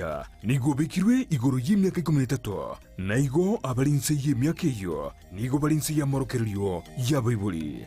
omosaria nigo obekirwe igoro y'emiaka 13, na igo abare inse y'emiaka eyio nigo bare inse y'amorokererio y'abaibori.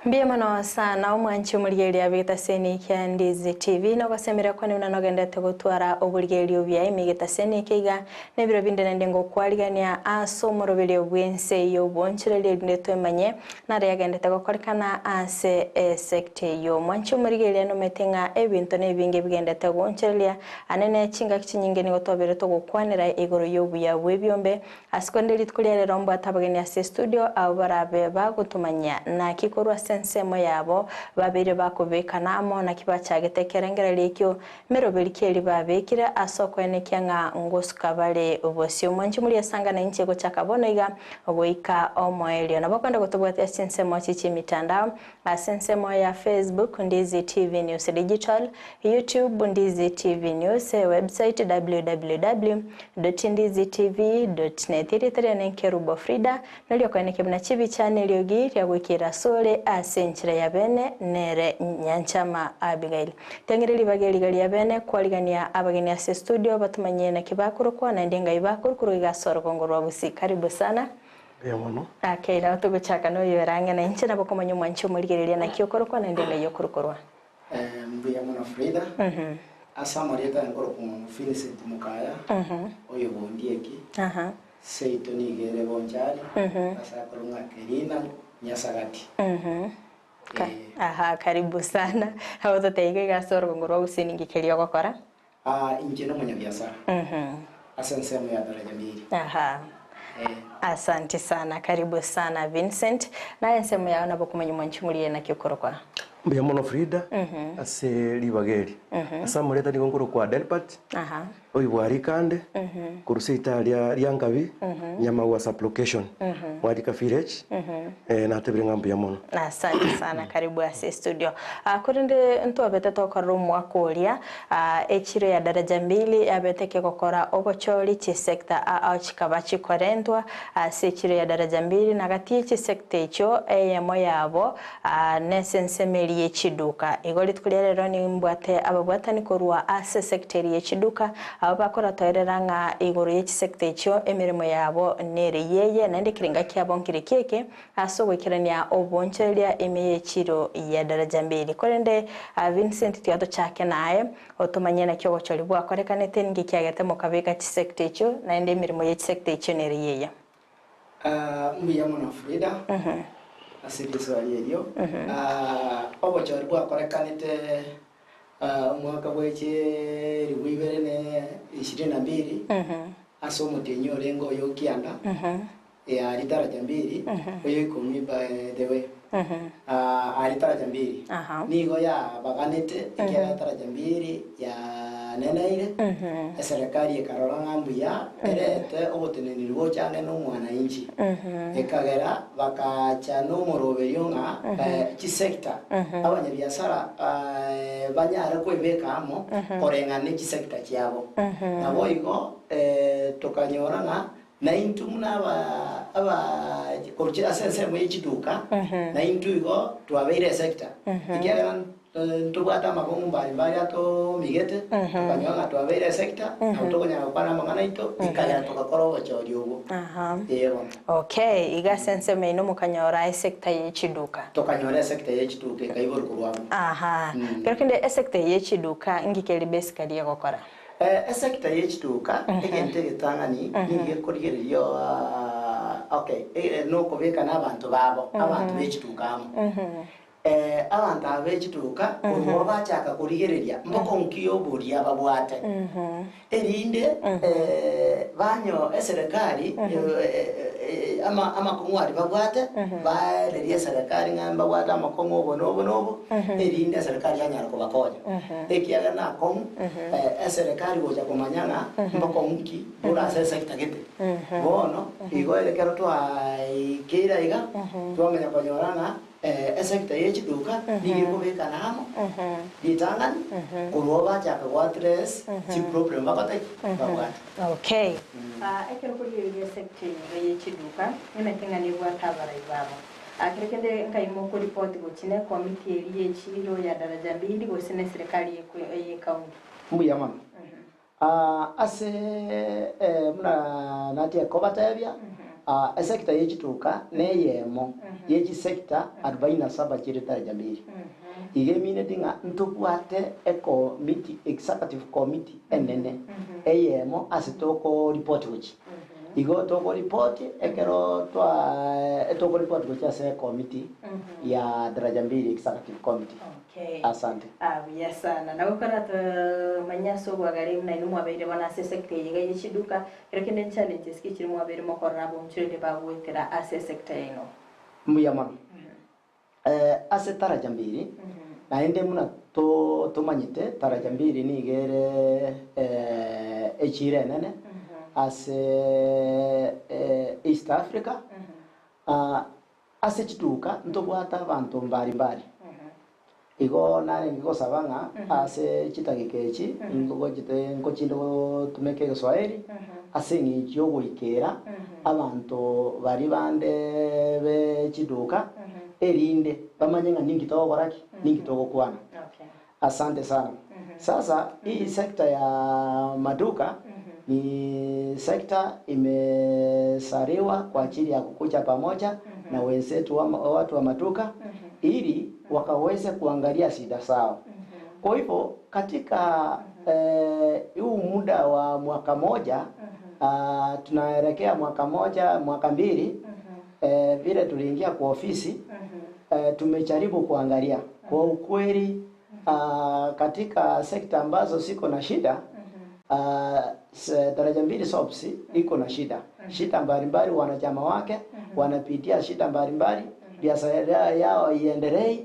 Mbuya mono sana omwanchi omorigereria bw'egetaseni kia Ndizi TV nogosemeria kwane buna nogenderete gotwara oborigereria obuya ime egetaseni eke iga nebiro binde naende ngokwarigania ase omoroberio bw'ense y'obonchoreria erinde twemanye nare yagenderete gokorekana ase esecta eyio. Omwanchi omorigereria nomanyete ng'a ebinto nebinge bigenderete goonchoreria anene chingaki chinyinge nigo twabeire togokwanera igoro y'obuya bw'ebiombe Ase korende rituko ria rero mbwate abageni ase estudio abwo barabe bagotomanyia naki korwa ase ensemo yabo babeire bakobekana amo naki bachagete ekerengererio ekio meroberi ki babekire ase okoenekia ng'a ngosuka bare bosio. Mwanche morie esanga na inche gochaka bono iga goika omoerio. Nabo kwenda gotobwatia ase chinsemo echi chi'emitandao Ase ensemo ya Facebook, Ndizi TV News Digital, YouTube, Ndizi TV News, Website, www.ndizitv.net. Erieta riane Nkerubo Frida, noria okoenekia buna chibicha neriogi ria goikera asore ase enchera ya bene nere Nyanchama Abigail. Tiang'ire ribaga eriga ria bene kwarigania abageni ase studio batomanye naki bakorokwa naende ngai bakorokwa iga ase orogongo rwa Gusii. Karibu sana. Mbuya mono. Ake nabo togochaka noyo ore ang'e nainche, nabo okomanya omwanchi omorigereria naki okorokwa naende ng'ai okorukorwa. Mbuya mono Frida. Ase amarieta aye nkorokwa Vincent Mukaya, oyo bondieki, seito nigo ere Bonchari, ase akorokwa ng'a Kerina Nyasagati. Aha, karibu sana. Nabo totebie iga iga ase orogongo rwa Gusii ninki keria ogokora? Inche nomonyabiasara ase ensemo ya Daraja Mbili. Aha. Asante sana, karibu sana Vincent. Naye ensemo yao nabo okomanya omwanchi moria naki okorokwa. Mbuya mono Frida ase ribaga eri. Ase amarieta nigo nkorokwa Delbert oibwa Rikande korwa seita ria Riankabi Nyamagwa sub location Mwarika village natebire ng'a mbuya mono. Asante sana, karibu ase studio. Korende ntwabete tokorora omwaka oria Echiro ya Daraja Mbili yabete kegokora obochori chisecta ao chikaba chikorentwa ase echiro ya Daraja Mbili, na gati ye chisecta echio eyemo yabo nese ensemo eria ye chiduka. Igo rituko ria rero nimbwate ababwatani korwa ase esecta eria ye chiduka, abwo bakoratoerera ng'a igoro ye chisecta echio emeremo yabo nere yeye, naende ekerenga kiabo nkereki eke, Ase ogoikerania obonchoreria ime y'echiro ya Daraja Mbili. Korende Vincent tiga tochake naye, otomanye naki obochori bwakorekanete, ninki kiagete mokabeka chisecta echio, naende emeremo ye chisecta echio nere yeye. Mbuya mono Frida ase riswali erio. Obochori bwakorekanete omwaka bwe chieribu ibere ne ishirini na mbili ase omotienyi orenge oyo o kianda. Eari daraja mbili, oyo ikomi by the way. Ari daraja mbili. Nigo yabaganete ekiagera daraja mbili yaneneire, eserekari ekarora ng'a mbuya erete oboteneneri gocha ang'e nomwananchi. Ekagera bakacha nomoroberio ng'a chisector abanyabiasara banyare kwebeka amo koreng'ana ne chisector chiabo. Naboigo tokanyora ng'a Naintwe buna aba korwa ase ensemo ye chiduka, naintwe igo twabeire esecta, ekiagera ntobwate amakong'u mbari mbari atomigete, tokanyora ng'a twabeire esecta, nabo tokonyara gokwana amang'ana aito, ekagera togakora obochori obwo. Ee bono. Okay, iga ase ensemo yaino mokanyora esecta ye chiduka. Tokanyora esecta ye chiduka ekaiborwa korwa abwo. Aha. Kero kende esecta eye ye chiduka ngike eri basically egokora? Esecta ye chituka, egento egetang'ani nigo gekorigereria okay, nokobeka na abanto babo, abanto be chituka amo. Abanto aba be chituka, korwa bachaka korigereria mbokong'u ki oboria babwate, erinde banyo eserekari amakong'u aria babwate, baererie eserekari ng'a mbabwate amakong'u obo na obo na obo, erinde eserekari yanyara kobakonya. Ekiagera nakong'u eserekari gocha komanya ng'a mbokong'u ki bore ase esector gete. Bono igo ere ekero twaikeire aiga, twamanya konyora ng'a esector ye chiduka nigo ekobekana amo ritang'ani korwa oo bachaka go address chiproblem bagote ki? Babwate. Okay. Ekero korigereria sector eye iga ye chiduka, emete ng'a nebwate abarai babo. Kero kende nkai mokoripoti gochia ne committee eria ye chiiro ya Daraja Mbili gose ne serikali ye county. Mbuya mono. Ase buna natie kobatebia, esector ye chituka neyemo ye chisector arubaini na saba chire Daraja Mbili. Iga emineti ng'a ntobwate ecommittee, executive committee enene eyemo ase tokoripoti gochia. Igo tokoripoti ekero twa tokoripoti gochia ase ecommittee ya Daraja Mbili executive committee. Okay. Asante. Ah, buya sana. Nabo koratomanye ase obwagare buna inwe mwabeire bono ase esector eye iga ye chiduka, kero kende challenges ki chiri mwabeire mokorora abonchoreri bagoetera ase esector yaino? Mbuya mono. Ase Taraja Mbili, naende buna tomanyete, Taraja Mbili nigo ere echiira enene ase East Africa. Ase chituka ntobwate abanto mbari mbari. Igo narenge gosaba ng'a ase chidakika echi ngochete ngochinde gotumeka egeswahili ase eng'encho y'ogoikera abanto baria bande be chiduka erinde bamanye ng'a ninki togokora ki, ninki togokwana. Asante sana. Sasa hii sekta ya maduka ni sekta imesariwa kwa ajili ya kukuja pamoja na wenzetu wa, watu wa maduka ili wakaweze kuangalia shida zao. Kwa hivyo katika huu muda wa mwaka moja tunaelekea mwaka moja mwaka mbili vile tuliingia kwa ofisi tumejaribu kuangalia kwa ukweli katika sekta ambazo siko na shida Daraja Mbili Sops iko na shida shida mbalimbali, wanachama wake wanapitia shida mbalimbali, biashara yao iendelee.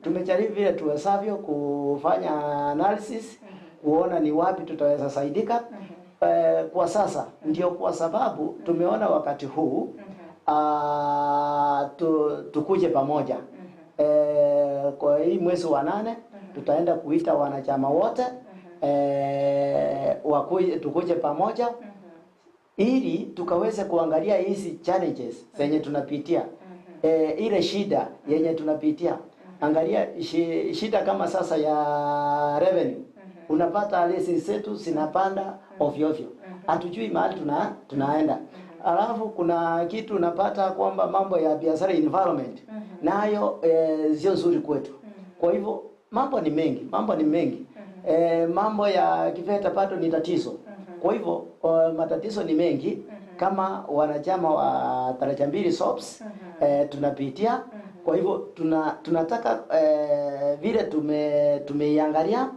Tumejaribu vile tuwezavyo kufanya analysis kuona ni wapi tutaweza saidika. Kwa sasa ndio kwa sababu tumeona wakati huu tukuje pamoja. Kwa hii mwezi wa 8 tutaenda kuita wanachama wote tukuje pamoja ili tukaweze kuangalia hizi challenges zenye tunapitia, ile shida yenye tunapitia. Angalia shida kama sasa ya revenue, unapata leseni zetu zinapanda ovyo ovyo, hatujui mahali tunaenda. Alafu kuna kitu unapata kwamba mambo ya biashara environment nayo sio nzuri kwetu. Kwa hivyo mambo ni mengi, mambo ni mengi. Mambo ya kifedha bado ni tatizo. Kwa hivyo matatizo ni mengi kama wanachama wa Daraja Mbili Sops tunapitia. Kwa hivyo tunataka vile tumeiangalia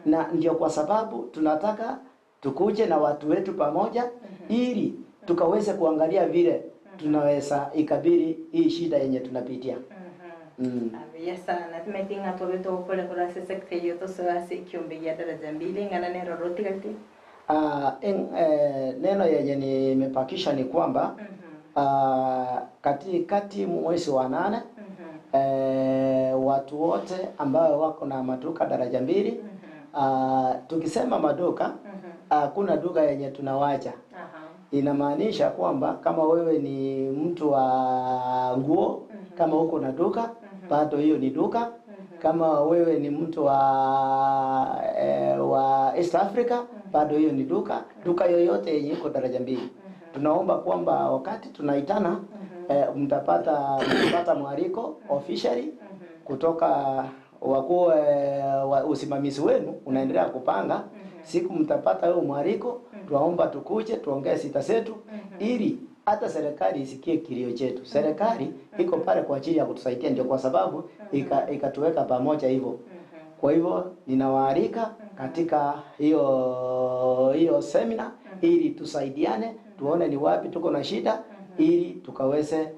na ndio kwa sababu tunataka tukuje na watu wetu pamoja ili tukaweze kuangalia vile tunaweza ikabili hii shida yenye tunapitia. Buya sana. Timanyete ng'a tobe togokora korwa ase sector eyio tosoe ase ekiombe gia Daraja Mbili ng'ana nero rotigati. Neno yenye nimepakisha ni kwamba katikati mwezi wa 8 watu wote ambao wako na maduka Daraja Mbili, tukisema maduka hakuna duka yenye tunawacha. Inamaanisha kwamba kama wewe ni mtu wa nguo, kama uko na duka bado hiyo ni duka. Kama wewe ni mtu wa East Africa bado hiyo ni duka. Duka yoyote yenye iko Daraja Mbili. Tunaomba kwamba wakati tunaitana mtapata mwaliko officially kutoka wakuu wa usimamizi wenu unaendelea kupanga. Siku mtapata huo mwaliko, tuwaomba tukuje tuongee sita zetu ili hata serikali isikie kilio chetu. Serikali iko pale kwa ajili ya kutusaidia, ndio kwa sababu ikatuweka pamoja hivyo. Kwa hivyo ninawaalika katika hiyo semina ili tusaidiane, tuone ni wapi tuko na shida ili tukaweze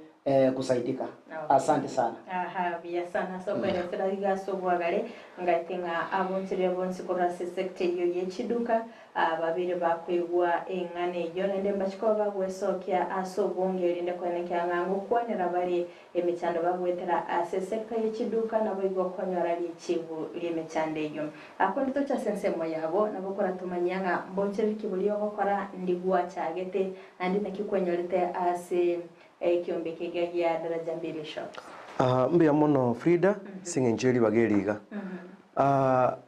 kusaidika. Asante sana. Aha. Mbuya sana ase okoeresera iga ase obwagare, ngaete ng'a abonchoreria bonsi korwa ase esecta eyio ye chiduka babeire bakoigwa eng'ana eyio, naende mbachie koba bagwesokia ase obonge erinde koenekia ng'a ngokwanera bare emechando bagoetera ase esecta ye chiduka naboigo konyora richibu ri'emechando eyio. Akonde toche ase ensemo yabo, nabo koratomanyia ng'a mbonchoreria ki boria ogokora ndi gwachagete, naende naki kwenyorete ase Ekiombe keria gia Daraja Mbili Shops. Mbuya mono Frida ase eng'encho ye ribaga eri iga.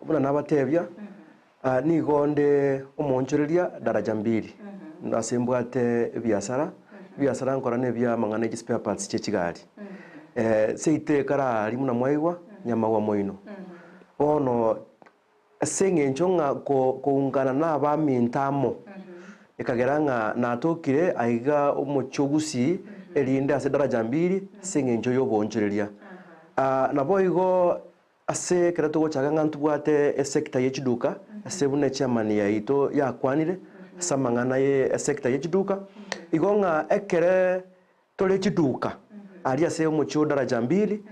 Buna nabatebia, nigo onde omoonchoreria Daraja Mbili, ase mbwate ebiasara, ebiasara nkora na ebia amang'ana ya chispare parts chie chigari. Seito ekare aria buna mwaigwa, nyamagwa moino. Bono Ase engencho ng'a koungana nabaminto amo, ekagera ng'a natokire aiga omochie o Gusii, erinde ase daraja mbiri, ase engencho y'oboonchoreria. Naboigo ase ekero togochaka ng'a ntobwate esector ye chiduka, ase buna echairman yaito yakwanire, ase amang'ana ye esector ye chiduka, igo ng'a ekere Tore chiduka aria ase omochie o Daraja Mbili,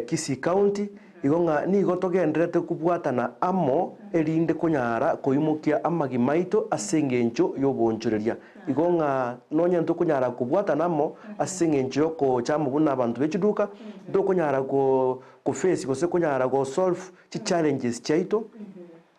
Kisii County, igo ng'a nigo togendererete kobwatana amo erinde konyara koimokia amagima aito ase engencho y'oboonchoreria. Igo ng'a nonye ntokonyara kobwatana amo ase engencho y'okocha amo buna abanto be chiduka, ntokonyara ko face gose konyara go solve chichallenges chiaito,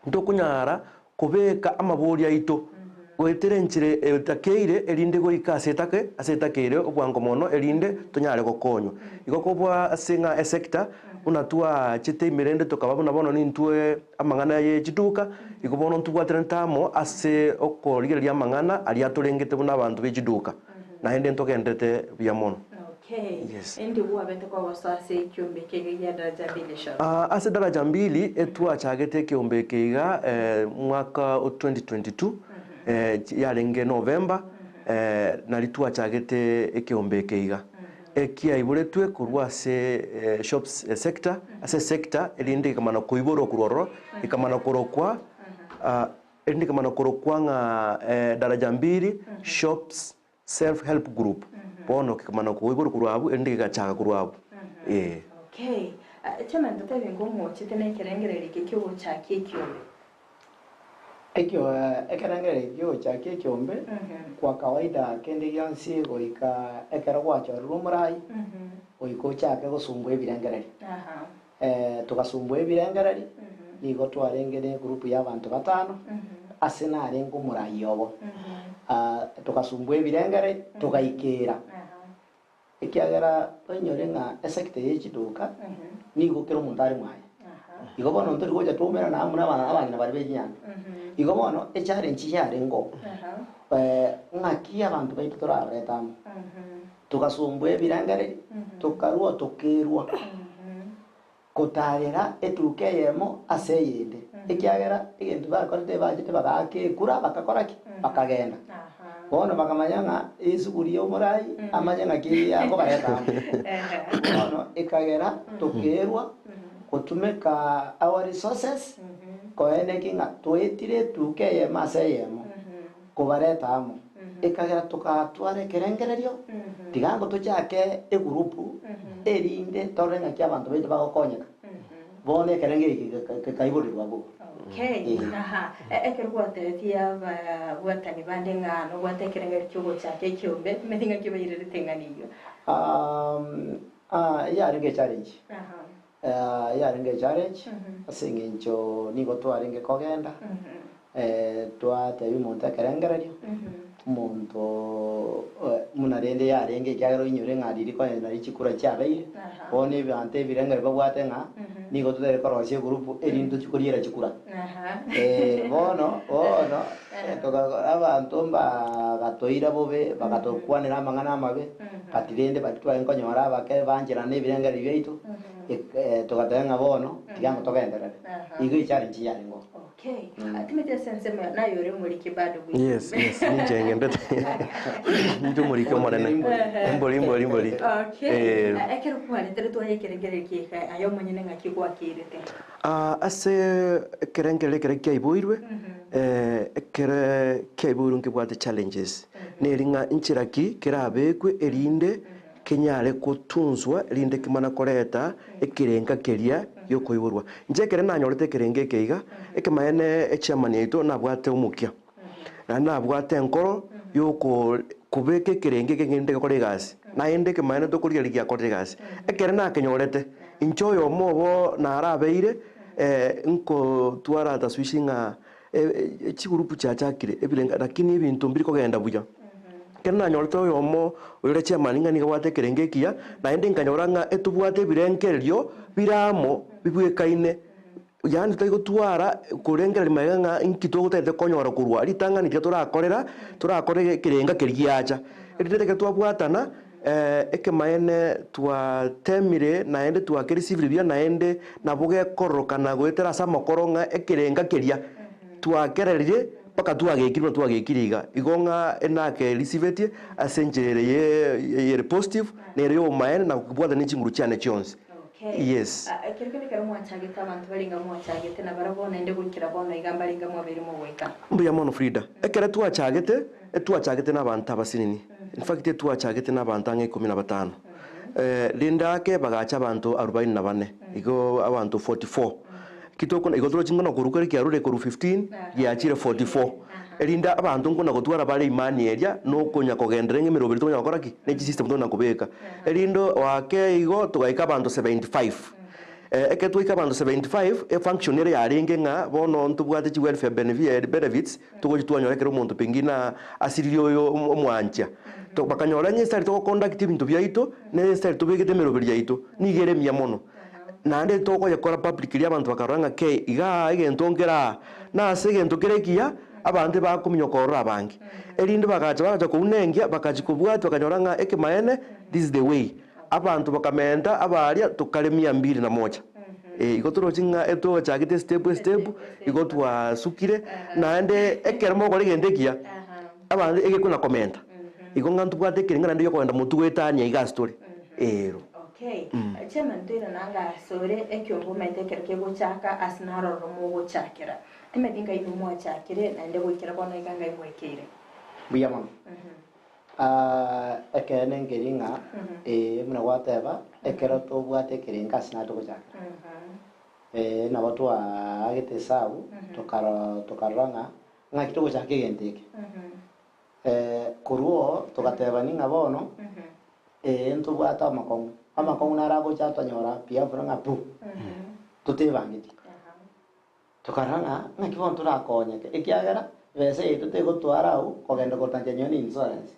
Ntokonyara kobeka amabori aito goetera enchera etakeire erinde goika ase etake ase etakeire obwango mono erinde tonyare gokonywa. Igo kobua ase ng'a esector buna twachete ime rende tokaba buna bono nintwe amang'ana ye chiduka, igo bono ntobwaterente amo ase okorigereria amang'ana aria atorengete buna abanto be chiduka, naende ntogenderete buya mono. Okay. Yes. Indi gwabete kogosoa ase ekiombe eke gia Daraja Mbili Shops? Ah, ase Daraja Mbili etwachagete ekeombe eke iga eh, mwaka o 2022 eh, yarenge November eh, nari twachagete ekeombe eke iga. Ekiaiboretwe korwa ase eh, shops eh, sector, ase sector erinde ekamana koiborwa korwa ororo, ekamana korokwa ah, erinde ekamana korokwa ng'a eh, Daraja Mbili Shops Self help group bono kekamana koiborwa korwa abwo erinde gegachaka korwa abwo ee. Okay. Chairman totebi ng'o ng'ochete na ekerengererio eke kiogochakia ekiombe. Ekio ekerengererio kiogochakia ekiombe kwa kawaida kende gionsi goika ekero gwachorirwe omorai goika ochake gosumbua ebirengererio. Togasumbua ebirengererio, nigo twarenge ne egroup y'abanto batano, ase narenge omorai obo. Togasumbua ebirengererio, togaikera, ekiagera toinyore ng'a esector ye chiduka nigo kera omonto are mwaye. Igo bono ntori gocha twaumerana amo na abang'ina baria be chinyanda. Igo bono echallenge yarenge oo, ng'aki abanto baito torabarete amo. Togasumbwa ebirengererio, tokarua tokerua kotaarera etuka eyemo ase eyende, ekiagera egento bakorete bachete bagaaka ekura bagakora ki? Bakagenda. Bono bakamanya ng'a esuguri y'omorai amanye ng'aki akobareta amo. Bono ekagera tokerua gotumeka our resources koeneki ng'a toetire etuka eyemo ase eyemo. Kobareta amo, ekagera togatwara ekerengererio, tiga ango tochake egurupu, erinde torore ng'aki abanto baito bagokonyeka. Bono ekerengerio eke gekaiborerwa abwo. Okay. Ee. Aha. Ekero gwatebetie ababwatani bande ng'a nobwate ekerengerio kiogochaka ekiombe, timanyeti ng'aki bairerete eng'ana eyio. Yarenge echallenge. Aha. Yarenge echallenge, ase eng'encho nigo twarenge kogenda, twatebia omonto ekerengererio, omonto buna rende yarenge ekiagera oinyore ng'a riria konya nari chikura chiabeire, bono ebanto ebirengererio babwate ng'a nigo totari korosia egroup erinde tochie koriera chikura. Bono bono abanto mbagatoira bobe, bagatokwanera amang'ana amabe, but rende baria twarenge konyora abake bancherana na ebirengererio biaito, togateba ng'a bono tiga ng'a togenderere. Igo echallenge yarenge oo. Okay. Timothy ase ensemo naye ore omoriki bado bwe Yes, yes, ninche ng'endete. Ninche omoriki omonene. Mbori, mbori, mbori. Okay. Eh. Ekero kwaretere twaye ekerengererio kiaika aye omonyene ng'aki gwakeirete. Ah, ase ekerengererio ekere kiaiboirwe, ekere kiaiboirwe nkebwate challenges. Neri ng'a nchera ki kerabekwe erinde. kenyare gotunzwa rinde kimana koreta ekerenga keria giokoiborwa. Inche ekere nanyorete ekerenga eke iga, ekemaene echairman yaito nabwate omokia, naende nabwate enkoro yoko kobeka ekerenga eke ngende gekore egasi, naende ekemaene tokorigereria giakorire egasi. Ekere nakenyorete, inche oyomo obo narabeire nkotwara taswishi ng'a chigurupu chiachakire ebirenga lakini ebinto mbiri kogenda buya. Ekero nanyorete oyomo oyore chairman ng'a nigo abwate ekerengo ekiya, naende nkanyora ng'a etobwate ebirengererio bire amo bibwekaine, yaani totari gotwara korengereria magega ng'a inki togotagete konyora korwa ritang'ani riria torakorera, torakore ekerenga keria giacha. Erinde ekero twabwatana ekemaene twatemire naende twakerisivire buya naende nabo gekororokana goetera ase amakoro ng'a ekerenga keria twakererire mpaka twagekire buna twagekire iga. Igo ng'a enakerisivetie ase enchera ere ye ere positive na ere y'obomaene na kobwatana ne chinguru chiane chionsi. Okay. Yes. Ah, ekero kende ekero mwachagete abanto barenga mwachagete nabarabwo naende goikera bono iga mbarenga mwabeire mogoika. Mbuya mono Frida. Ekero twachagete, etwachagete na abanto abasinini. In fact etwachagete na abanto ang'e ikomi na batano. Rende ake bagacha abanto arubaini na bane, igo abanto 44. Ki tokona igo torochi ng'a korwa kere kiarure korwa 15 giachire 44. Erinde abanto nkona gotwara bare imani eria na okonya kogenderera ng'a emeroberi tokonya gokora ki? Ne chisystem tokonya kobeka. Erinde oake igo togaika abanto 75. Ekero twaika abanto 75, efunction ere yarenge ng'a bono ntobwate chiwelfare benefits togochi twanyora ekero omonto pengine asiririe oyo omwancha. Bakanyora ng'a esitari togoconduct ebinto biaito, na esitari tobegete emeroberi yaito, nigo ere emiya mono. Naende tokoyekora publicly abanto bakarora ng'a kei igaa egento nkere aa, na ase egento kere ekiya, abanto ebakominyoka ororo abange. Erinde bagacha bagacha kounengia, bakachia kobwatia bakanyora ng'a ekemaene this is the way. Abanto bakamenta abaria tokare mia mbili na moja. Eh, igo toroche ng'a etochagete estep estep, igo twasukire, naende ekero mogokora egento ekiya, abanto egekona komenta. Igo ng'a ntobwate ekerengo naende giokogenda motwe goetania iga ase tore, ero. Okay. Chairman toirana anga asore ekiombe omanyete ekero kegochaka ase narororo mogochakera. Timanyeti ngai inwe mwachakire naende goikera bono iga ngai mwaikeire. Mbuya mono. Ekeene nkeri ng'a ee buna gwateba, ekero tobwate ekerengo ase naye togochakera, nabo twaagete esabu tokaro tokarora ng'a ng'aki togochaka egento eke. Korwa oo togatebani ng'a bono ee ntobwate amakong'u, amakong'u naro agocha atonyora biafra ng'a pu, totebangeti. Tokarora ng'a ng'aki bono torakonyeke, ekiagera besa yaito tegotwara agwo kogenda gotancha nonye na insurance.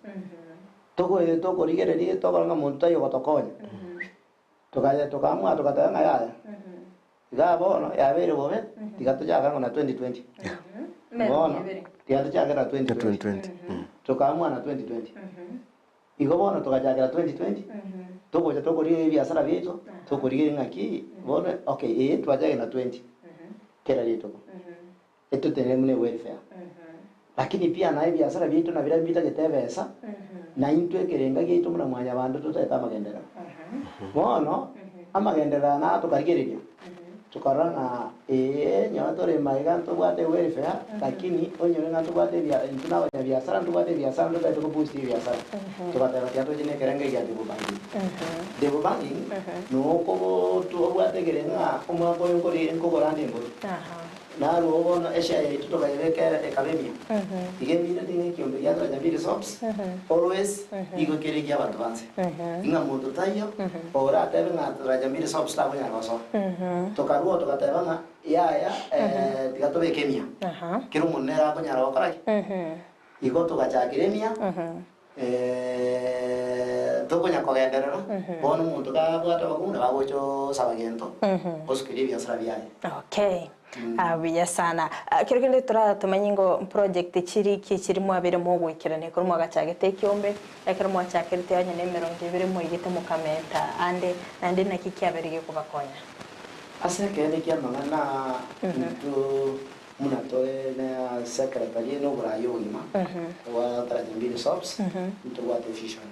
Tokoe tokorigereria tokora ng'a monto taiyo ogotokonya. Tokaye tokaamua togateba ng'a yaya, igaa bono yabeire bobe, tiga tochake ang'o na 2020. Bono, tiga tochake na 2020. 2020. Tokaamua na 2020. Igo bono togachakera 2020, togocha tokorigereria ebiasara biaito, tokorigereria ng'aki bono okay ee twachake na 20 kera rituko, etotenene buna ewelfare. Lakini pia naye ebiasara biaito nabiria mbitagete ebesa, na intwe ekerenga giaito buna mwanyabanto totagete amagenderero. Bono, amagenderero aya naye tokarigereria, Tokarora ng'a ee, nyowe tore magega ntobwate welfare, lakini onyore ng'a ntobwate ebia intwe na abanyabiasara ntobwate ebiasara ntotagete ko boost ebiasara. Togateba tiga toche na ekerengo egia double banking. Double banking, nokobo obwate ekerengo ng'a omwaka oyo nkori nkogora ande embori. Narwo bono eshare yaito tokayebeka ekaba emiya. Iga emineti ng'a ekiombe gia Tonyabiri Soaps always nigo kere ekia abanto ba nse. Ng'a monto taiyo oratebe ng'a Tonyabiri Soaps takonyara gosoa. Tokarua togateba ng'a yaya tiga tobeke emiya. Kera omonto nere akonyara gokora ki? Igo togachakera emiya. Tokonya kogenderera, bono omonto kabwate abakungu nabo agocha osaba gento, osukeria ebiasara biaye. Okay. Ah, buya sana. Ah, kero kende toratomanye ngo project chiri ki chiri mwabeire mogoikerania ekero mwagachagete ekiombe, ekero mwachakerete onye na emerongo ebere mwaigete mokamenta ande, naende naki kiabeire gekobakonya? Ase ekeene ki'amang'ana intwe Buna tore na secretary na oboraai obogima bwa Taraja Soaps, ntobwate vision.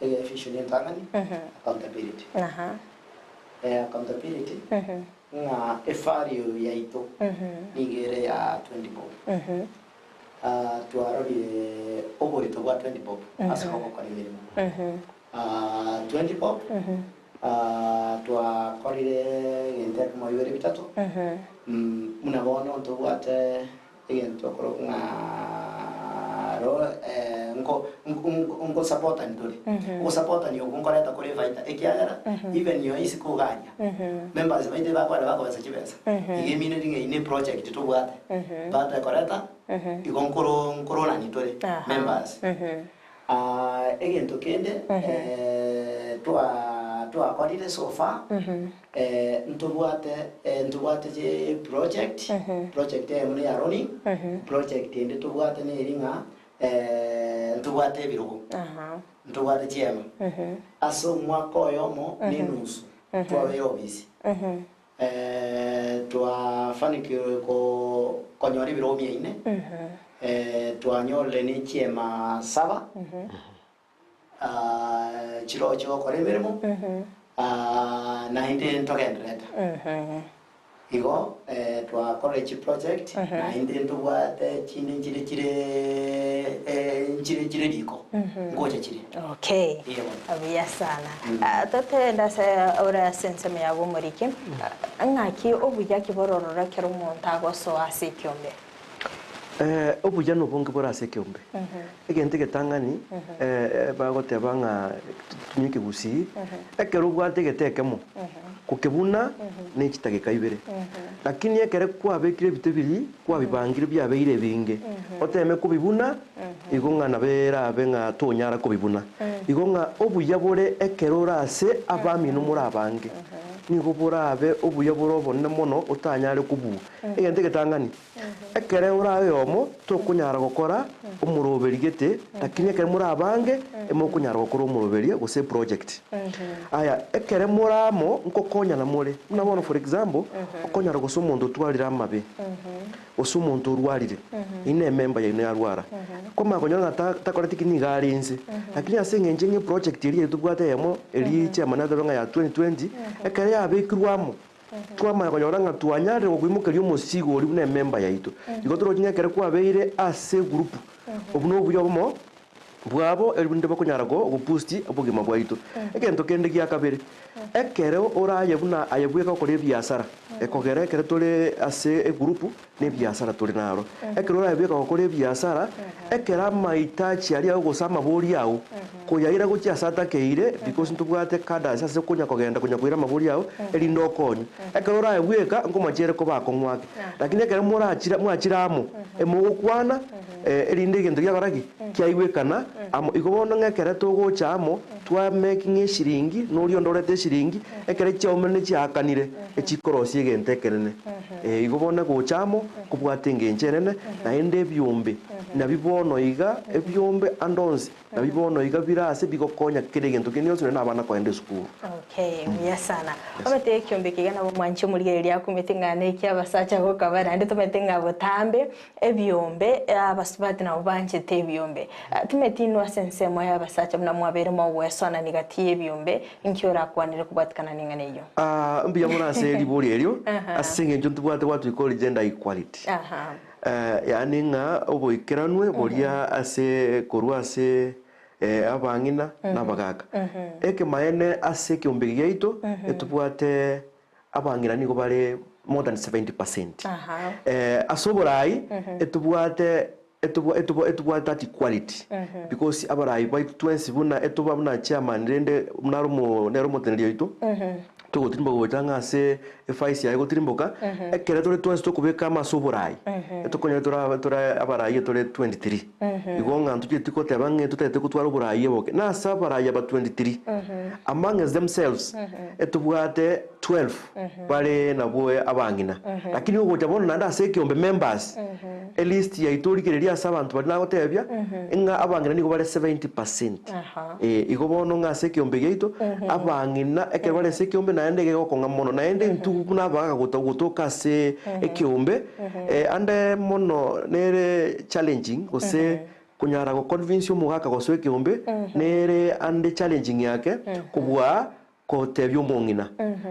Ege vision entang'ani, accountability. Accountability ng'a evalue yaito nigo ere ya 20 bob. Twarorire oborimo. oborito bwa 20 bob ase ogokora emeremo. 20 bob twakorire egento ekemo bibere bitato, buna bono ntobwate egento okorokwa ng'a ro nko nkosapotani tore. Ogosapotani okwo nkoreta kore efaida ekiagera even nyowe isiko iga aria, members baito ebakorera bakobesa chibesa, iga emineti ng'a eyio ne eproject tobwate, batekoreta igo nkoro nkoronani tore members. Egento kende twakorire so far, ntobwate ntobwate chiproject, project eyemo neya running, project ende tobwate neri ng'a ntobwate ebirogo, ntobwate chiema. Ase omwaka oyomo na enusu twabeire ofisi, Twafanikirwe konyora ebirogo mia ine, twanyorire ne chiema saba, chirogo chiogokora emeremo, naende ntogendererete. Igo twakorire chiproject, naende ntobwate chinde nchire chire nchire chire riko, ngocha chire. Okay. Eeh bono. Buya sana. Totende ase ore ase ensemo ya bomoriki, ng'aki obuya ki bororora ekero omonto agosoa ase ekiombe? Obuya nobonge bore ase ekeombe. Egento egetang'ani bagoteba ng'a tumia ekegusii, ekero obwate egete ekemo, kokebuna ne chitageka ibere. Lakini ekere kwabekire ebite biria, kwabibangire biabeire ebinge, oteme kobibuna, Igo ng'a nabo erabe ng'a tonyara kobibuna. Igo ng'a obuya bore ekero ore ase abamino more abange, nigo borabe obuya bore obonene mono otanyare kobua. Egento egetang'ani, ekere ore oyomo tokonyara gokora omoroberi gete, lakini ekero more abange emokonyara gokora omoroberio gose eproject. Aya, ekere more amo nkokonyana more, buna bono for example, okonyara gose omonto otwarire amabe. Gose omonto orwarire, inwe nememba yaino yarwara, kwamanya konyora ng'a takoreti ki nigo are inse. Lakini ase eng'encho ng'a eproject eria tobwate eyemo, eria chairman ateba ng'a ya 2020, ekero yabekirwe amo, twamanya konyora ng'a twanyarire gokoimokeria omosigo oria buna ememba yaito. Igo toroche ng'a ekero kwabeire ase egroup, obwo nobuya obomo bwabo erinde bakonyara go boost obogima bwaito. Egento kende gia kabere, ekero oraye buna aye bweka gokora ebiasara, ekogera ekero tore ase egroup na ebiasara tore naro. Ekero oraye bweka gokora ebiasara, ekero amahitaji aria gose amabori ao, koyaira gochia ase atakeire because ntobwate cadres ase okonya kogenda konya koira amabori ao, erinde okonywe. Ekero oraye bweka, nkomachere koba akong'u ake. Lakini ekero morachire mwachire amo, emogokwana. Erinde egento giakora ki? Kiaigwekana amo. Igo bono ng'a ekere togocha amo, twa making eshiringi, na oria onde orete eshiringi, ekere chiaumire ne chiaakanire, echikorosia egento ekenene. Igo bono gocha amo, kobwate engencho enene, naende ebiombe, nabio bono iga, ebiombe ande onsi, nabio bono iga bire ase bigokonya kera egento kende gionsi nonya na abana kogenda esukuru. Okay, buya sana. Omanyete ekiombe ekiga nabo mwanche omorigereria akumete ng'a nekia abasacha gokaba naende tomanyete ng'a botambe Ebiombe, abasubati nabo banchete ebiombe. Timeti inwe ase ensemo y'abasacha buna mwabeire mogwesonania gati y'ebiombe, inki orakwanere kobwatikana neng'ana eyio? Ah, mbuya mono ase ribori erio, ase eng'encho ntobwate what we call gender equality. Yaani ng'a oboikeranwe boria ase korwa ase abang'ina na abagaka. Ekemaene ase ekeombe eke giaito, etobwate Abang'ina nigo bare more than 70%. Ase oborai etobwate etobwate that equality because abarai baito twensi buna etoba buna chairman rende buna are nere omoteneneri oito togotirimboka gocha ng'a ase efaisi yaye gotirimboka ekere tore twensi tokobeka amo ase oborai etokonyora tore tore abarai tore 23 igo ng'a ntochieti goteba ng'a totagete gotwara oborai oboke na ase abarai aba 23 amongst themselves Etobwate 12 bare nabwo abang'ina, lakini ogocha bono naende ase ekeombe members, elist yaito origererie ase abanto baria nagotebia, ng'a abang'ina nigo bare 70 percent. Eh, igo bono ng'a ase ekeombe giaito, abang'ina ekero bare ase ekeombe naende iga egokong'a mono, naende intwe buna abagaka gota gotoka ase ekeombe, ande mono nere challenging gose konyara go convince omogaka gosoa ekeombe, nere ande challenging yake kobua. Gotebia omong'ina,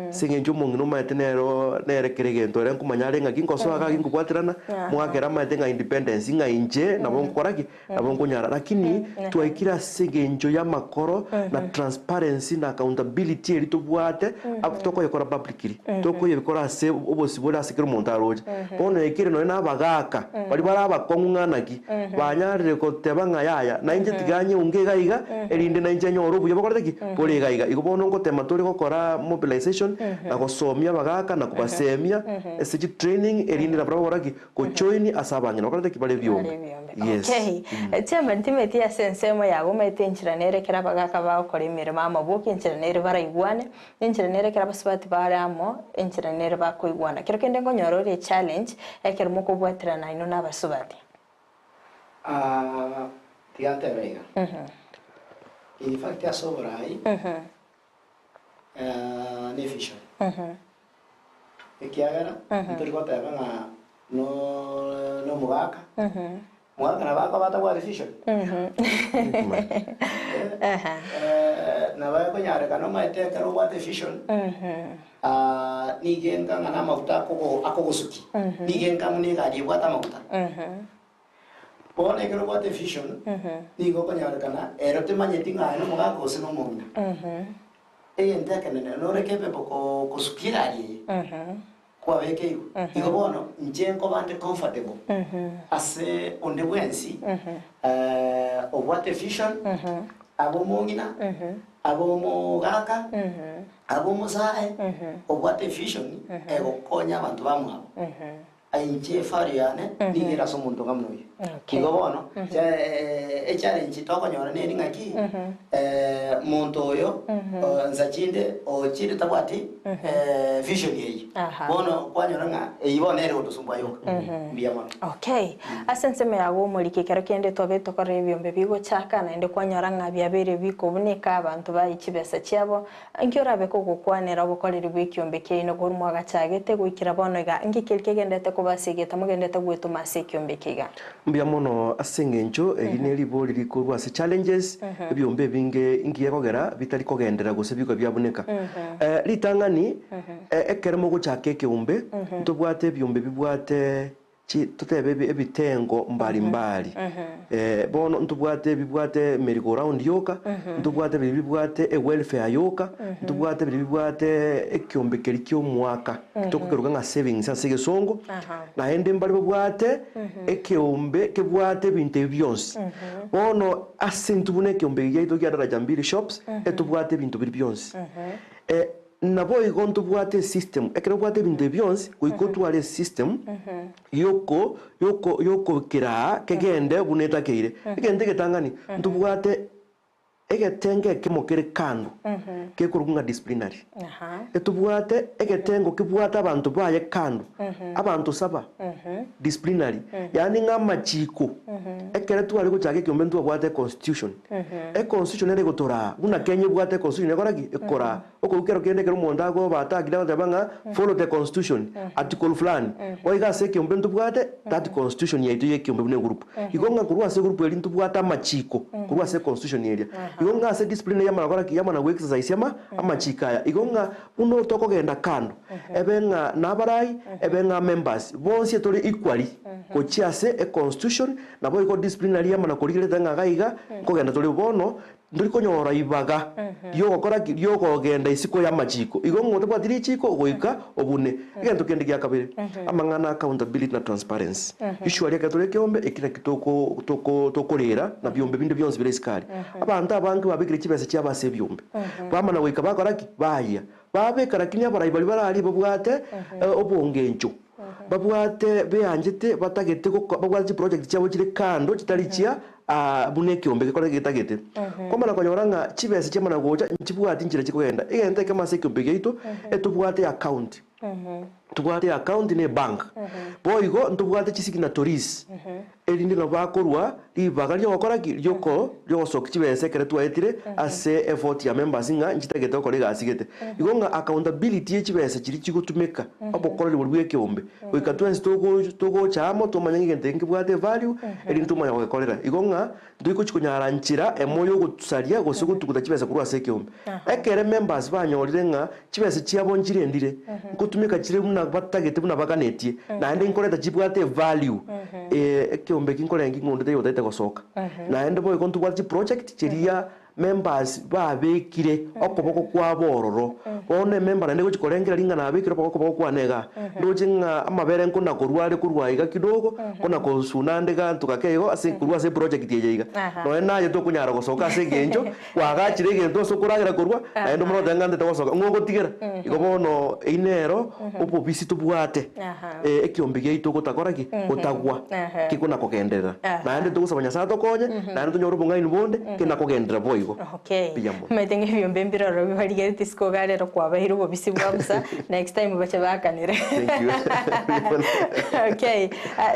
ase eng'encho omong'ina omanyete nero nere kera egento ere nkomanya are ng'aki nkosoa iga nkobwaterana, mwakera amanyete ng'a independence ng'a inche nabo nkokora ki? Nabo nkonyara. Lakini twaikire ase eng'encho y'amakoro na transparency na accountability eria tobwate ab tokoyekora publicly, tokoyebikora ase obosibore ase kera omonto aroche. Bono yaikire nonye na abagaka baria bare abakong'u ng'a naki, banyarire goteba ng'a yaya, nainche tiga nyeunge iga iga, erinde nainche nyore obuya bokorete ki? Bore iga iga. Igo bono ngotema tore gokora mobilization, na gosomia abagaka na kobasemia ase chitraining erinde nabarabwo bakore ki? Gojoin ase abang'ina bakorete ki? Bare ebiombe. Yes. Okay. Chairman, timeti ase ensemo yago omanyete enchera nere ekero abagaka bagokora emeremo amo boka enchera nere baraigwane, enchera nere ekero abasubati bare amo, enchera nere bakoigwana. Kero kende nkonyora ore echallenge ekero mokobwaterana inwe na abasubati. Ah, tiga ntebe iga. In fact ase oborai, ne vision. Ekiagera, ntori goteba ng'a no nomogaka, omogaka nabo akoba atabwati vision. Nabo ekonyarekana omanyete ekero obwate vision, nigo enga ng'a namaguta akogo akogosukia, nigo enga buna egari ebwate amaguta. Bono ekero obwate vision, nigo okonyarekana ero temanyeti ng'a aye nomogaka gose nomong'ina. Egento ekenene nore capable ko kosukia egari eye, kwabekeirwe. Igo bono inche nkoba nde comfortable ase onde bwensi obwate vision, abe omong'ina, abe omogaka, abe omosae, obwate vision egokonya abanto bamwabo. Inche efari yane nigo ere ase omonto ng'a buna oyio. Okay. Igo bono, echallenge tokonyora neri ng'aki, monto oyo, nsa chinde ochire tabwati vision eyio. Aha. Bono kwanyora ng'a eyio bono nere ogotosumbua yoka. Mbuya mono. Okay. Ase ensemo yago omoriki ekero kende twabe tokorora ebiombe bigochaka naende kwanyora ng'a biabeire bikobuneka abanto baye chibesa chiabo Inki orabe kogokwanera obokoreri bw'ekiombe kiaino korwa mwagachagete goikera bono iga? Inki keria kegenderete koba ase egeta mogenderete gwetoma ase ekiombe eke iga? Mbuya mono ase engencho eri ne ribori rikorwa ase challenges, ebiombe ebinge inki gekogera bitari kogenderera gose bikoba biabuneka. Ritang'ani, ekero mogochaka ekeombe, ntobwate ebiombe bibwate Chi, totebe ebi, ebitengo mbari mbari. Bono ntobwate ebibwate merry go round yoka, ntobwate biria bibwate ewelfare yoka, ntobwate biria bibwate ekiombe keria kia omwaka, tokokeroka ng'a savings ase egesongo, naende mbare babwate ekeombe kebwate ebinto ebi bionsi. Bono ase intwe buna ekeombe eke giaito kia Daraja Mbili Shops, etobwate ebinto biria bionsi. Naboigo ntobwate esystem, ekero obwate ebinto ebi bionsi, goika otware esystem yoko yoko yokokeraa kegende buna etakeire. Egento egetang'ani, ntobwate egetengo ekemo kere kando, gekorokwa ng'a disciplinary. Etobwate egetengo kebwate abanto baye kando, abanto saba, disciplinary, yaani ng'a amachiko, ekere tware gochaka ekeombe ntwabwate econstitution. Econstitution nere egotoraa, buna Kenya ebwate econstitution ekora ki? Ekoraa. Okorwa kero kende ekero omonto agoba atakire agoteba ng'a follow the constitution, article fulani. Boigo ase ekeombe ntobwate that constitution yaito ya ekeombe buna egroup. Igo ng'a korwa ase egroup eria ntobwate amachiko korwa ase econstitution eria. Igo ng'a ase discipline yamana gokora ki? Yamana go exercise ama amachiko aya. Igo ng'a buna tokogenda kando, ebe ng'a nabarai, ebe ng'a members, bonsi tore equally gochia ase econstitution Naboigo disciplinary yamana korigereria ng'a iga iga nkogenda tore bono, ntori konyora ibaga ri'ogokora ki? Ri'okogenda isiko y'amachiko. Igo ng'a otabwati richiko goika obune. Egento kende gia kabere, amang'ana accountability na transparency. Usually ekero tore ekeombe, eki naki toko toko tokorera na biombe binde bionsi bire isiko aria. Abanto abange babekire chibesa chiabo ase ebiombe, bamana goika bakora ki? Bayia. Babeka lakini abarai baria bararie babwate obongencho. Babwate beanchete batagete goko babwate chiproject chiabo chire kando chitari chia buna ekeombe gekore getagete. Kwamana konyora ng'a chibesa chiamana gocha nchibwati nchire chikogenda. Egento ekemo ase ekeombe giaito etobwate account. Ntobwate account ne ebank. Boigo ntobwate chisignatories, erinde nabo bakorwa ribaga riogokora ki? Rioko riogosokia chibesa ekero twaetire ase effort ya members ng'a nchitagete gokora egasi gete. Igo ng'a accountability ye chibesa chiria chigotumeka, obokoreri boria bwa ekeombe, goika twensi togo togocha amo tomanye ng'a egento eke nkebwate evalue, erinde tomanye gogekorera. Igo ng'a Ntoigochi konyara nchera emo y'ogosaria gose gotuguta chibesa korwa ase ekeombe. Ekere members banyorire ng'a chibesa chiabo nchirendire, nkotumeka chire buna batagete buna baganetie, naende nkoreta chibwate evalue, ekeombe eki nkorenge ng'a onde taiyo otagete gosoka. Naende boigo ntobwate chiproject chiria members babekire okoboko kwabo ororo. Bono emember naende egochi korengera ring'ana nabekire okoboko okoboko kwane igaa, ndoche ng'a amabere nkona korwa are korwa iga kidogo, nkona kosuna ande ganto gake igo ase korwa ase eproject eye iga. Nonye naye tokonyara gosoka ase eng'encho kwagachire egento ase okoragera korwa, naende omanye goteba ng'a ntete gosoka, ng'o ogotigera? Igo bono eyio nero obobisi tobwate, ekiombe giaito gotakora ki? Gotagwa, kekona kogenderera. Naende togosaba Nyasae atokonye, naende tonyore obong'aini bonde, kena kogenderera boigo. Okay. Mbuya mono. Omanyete ng'a ebiombe mbire ororo bibarigereti isiko iga rero kwabaeire obobisi bwa bosa, next time bache baakanere. Thank you. Mbuya mono. Okay.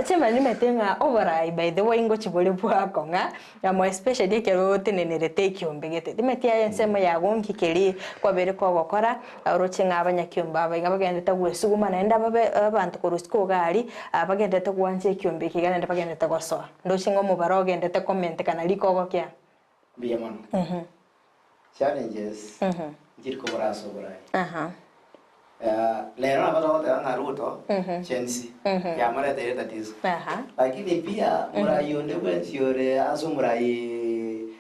Chairman nimanyete ng'a oborai by the way ngochi bore bwakong'a, Amo especially ekero otenenerete ekiombe gete. Timanyeti aye ensemo yago nki keria kwabeire kogokora, oroche ng'a abanyakiombe aba iga bagenderete gwesuguma naende ababe abanto korwa isiko iga aria, bagenderete gwancha ekiombe eke iga naende bagenderete gosoa. Ndoche ng'a omobaro ogenderete komentekana riko ogokia. Mbuya mono. Challenges nchiri kobora ase oborai. Rero nabo togoteba ng'a Ruto Gen Z yamoreteire tatizo. Lakini pia morai onde bwensi ore ase omorai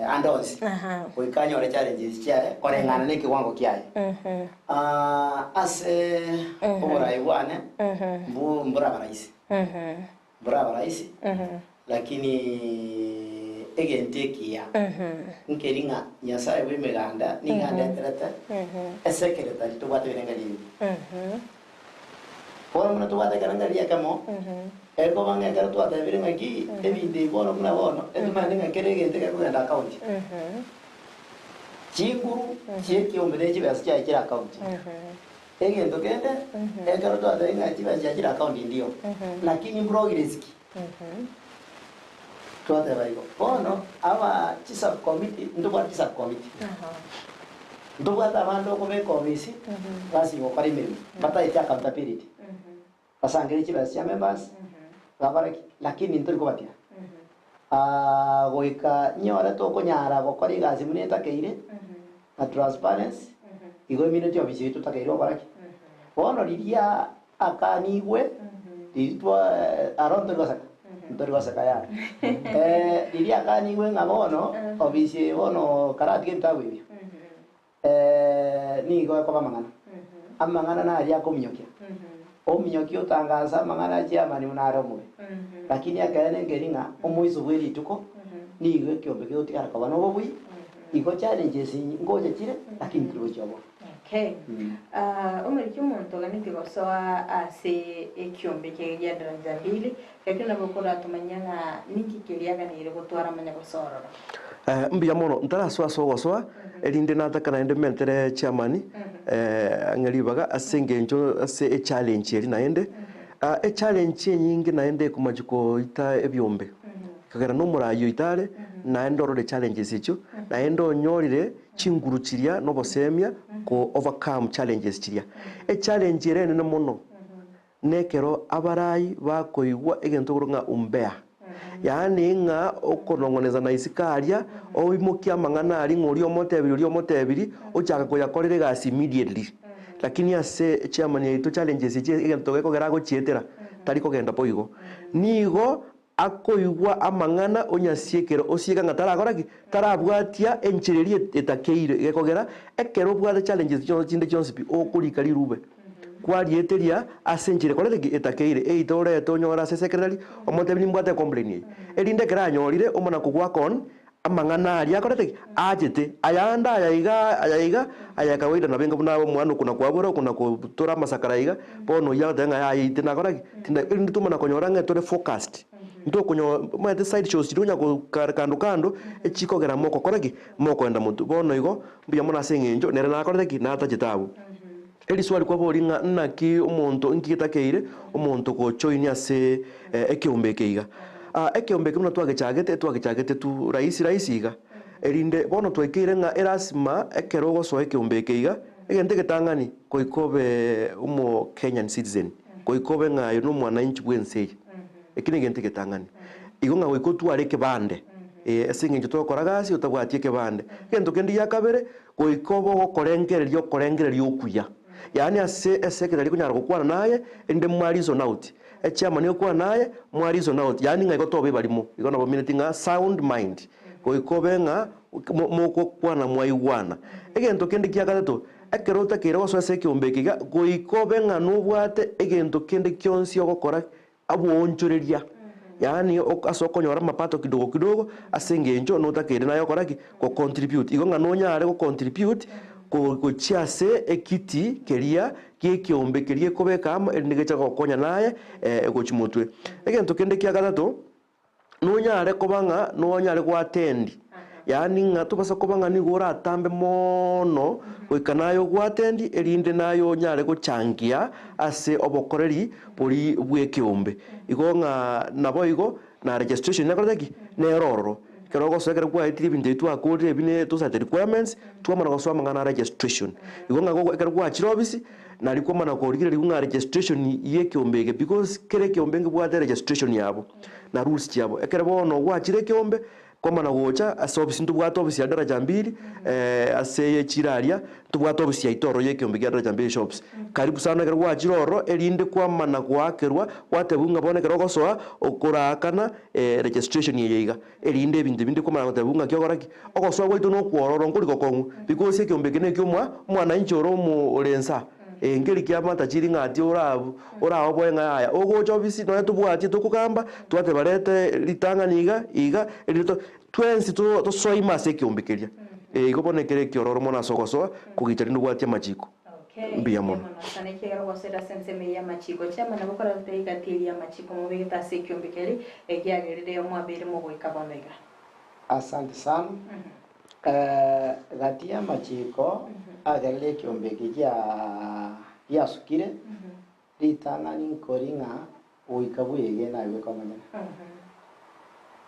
ande onsi goika anyore challenges chiaye koreng'ana na ekewango kiaye. Ase oborai bwane mboraba rahisi. Mboraba rahisi, lakini egento ekiya nkeri ng'a Nyasae bw'Emeganda nigo andeterete esekeretari tobwate ebirengererio ebi. Bono buna tobwate ekerengererio ekemo, ekoba ng'a ekero twatebire ng'aki ebinto ebi bono buna bono, etomanyete ng'a kera egento gekogenda akaunti. Chinguru chi'ekiombe ne chibesa chiaye chire akaunti. Egento kende, ekero twatebire ng'a chibesa chiachire account ndio, lakini progress ki? Twateba igo. Bono aba chisubcommittee, ntobwate chisubcommittee. Ntobwate abande okobeka ofisi, basi gokora emeremo, bataeti accountability. Basangere chibesa chia members, bakore ki? Lakini ntori kobatiga. Goika nyore tokonyara gokora egasi buna etakeire, na transparency, igo eminwe chiofisi yaito totakeire gokora ki? Bono riria akanigwe, riria twa aro ntori goseka, ntori goseka yaya. Riria akanigwe ng'a bono, ofisi eye bono karatige ebitabu ebio, Nigo ekoba amang'ana. Amang'ana naria akominyokia. Ominyokia otangasa amang'ana achie amani buna are omobe. Lakini ekeene nkeri ng'a omoiso bwe rituko nigo ekiombe kegotigara koba nobobui, igo challenges ngocha chire lakini tiri gochia obobe. Okay. Omoriki omonto oganeti gosoa ase ekiombe kiaye gia Daraja Mbili, Ekio nabo koratomanyia ng'a ninki keria aganeire gotwara amanye gosoa ororo. Mbuya mono, ntarasoa ase ogosoa, erinde nataka naende mentere chairman ang'e ribaga ase engencho ase echallenge eria naende. Echallenge enyinge naende ekomachi koita ebiombe, ekagera na omoraai oito are, naende orore challenges echio, naende onyorire chinguru chiria na obosemia ko overcome challenges chiria. Echallenge ere enene mono. Nekero abarai bakoigwa egento korwa ng'a umbea, yaani ng'a okonong'onesa na isiko aria, oimokie amang'ana aria ng'a oria omotebirie oria omotebirie, ochaka koyakorera egasi immediately. Lakini ase chairman yaito challenges echi egento gekogera agochietera, tari kogenda boigo. Nigo akoigwa amang'ana onyasiekere osieka ng'a tarakora ki? Tarabwatia enchera eria etakeire. Gekogera ekero obwate challenges chionsi chinde chionsi pi, okorika rirube kwarieteria ase enchera ekorete ki? Etakeire. Either orete onyore ase secretary, omotebi nimbwate ecomplain eye. Erinde ekero anyorire omana kogoaka on amang'ana aria akorete ki? Achete. Ayande aya iga aya iga, aya kawaida nabo enga buna omwana okona kwabora okona kotora amasakara iga, bono oyio agoteba ng'a yaya ite nakora ki? Tinda erinde tomana konyora ng'a tore focused. Ntokonyo omanyete side shows chiria onya gokara kando kando, echikogera mokokora ki? Mokoenda motwe. Bono igo, mbuya mono ase eng'encho nere nakorete ki? Natachete abwo. Eriswali kwaboria ng'a naki omonto inki getakeire omonto gojoin ase ekeombe eke iga. Ekeombe eke buna twagechagete, twagechagete tu rahisi rahisi iga, erinde bono twaikeire ng'a erasima ekero ogosoa ekeombe eke iga, egento egetang'ani goika obe omo Kenyan citizen, goika obe ng'a aye nomwananchi bwense eye, eki negento egetang'ani. Igo ng'a goika otware ekebande, ase eng'encho togokora gasi otabwati ekebande. Egento kende gia kabere, Goika obe ogokorengereria okorengereria okuya, yaani ase esekretari ekonyara gokwana naye, erinde mwa reason out. Echairman egokwana naye, mwa reason out, yaani ng'a igo tobe ebarimo. Igo nabo omineti ng'a sound mind. Goika obe ng'a mogokwana mwaigwana. Egento kende kia gatato, ekero otakeire gosoa ase ekeombe eke iga, goika obe ng'a nobwate egento kende kionsi ogokora Aboonchoreria, yaani ase okonyora amapato kidogo kidogo, ase engencho notakeire naye gokora ki? Go contribute. Igo ng'a nonyare go contribute gochia ase ekiti keria gi'ekeombe keria gekobeka amo erinde geche gokonya naye gochia motwe. Egento kende kia gatato, nonyare koba ng'a nonyare go attend, yaani ng'a tobasa koba ng'a nigo oratambe moono goika naye ogo attend erinde naye onyare gochangia ase obokoreri boria bw'ekeombe. Igo ng'a naboigo na registration nekorete ki? Nere ororo. Ekero ogosoa ekero kwaetire ebinto ebi twakorire ebi ne those are the requirements, twamana gosoa amang'ana a registration. Igo ng'a gogo ekero gwachire ofisi, nari kwamana korigereria ng'a registration ya ekeombe eke because kera ekeombe nkebwate registration yabo, na rules chiabo. Ekero bono gwachire ekeombe, kwamana gocha ase ofisi ntobwate ofisi ya Daraja Mbili, ase echiro aria, ntobwate ofisi yaito ororo ya ekeombe kia Daraja Mbili shops. Karibu sana ekero gwachire ororo, erinde kwamana goakerwa, gwatebiwa ng'a bono ekero ogosoa, okoraakana registration eye iga, erinde ebinto ebi ndikomanya gotebiwa ng'aki ogokora ki? Ogosoa gwaito nokwororo nkori gokong'u, because ekeombe eke nekio omwa omwananchi ore omo ore nsa, nkeri kia matachiri ng'a ati ora oraoboe ng'a yaya, ogocha ofisi nonye tobwatie tokogamba, twateba reta ritang'ani iga iga, erinde to twensi to tosoe ime ase ekeombe keria. Igo bono ekere ekiororo mono ase ogosoa, kogicha rinde obwatie amachiko. Okay, Mbuya mbuya mono. mono sana ekiagera ogosera ase ensemo eye y'amachiko. Chiamana gokora goteba egati eria y'amachiko mobegete ase ekiombe keria ekiagerire mwabeire mogoika bono iga. Asante sana. Gati y'amachiko agerire ekiombe eke gia giasukire, ritang'ani nkori ng'a goika bwegene aye bweka omonyene.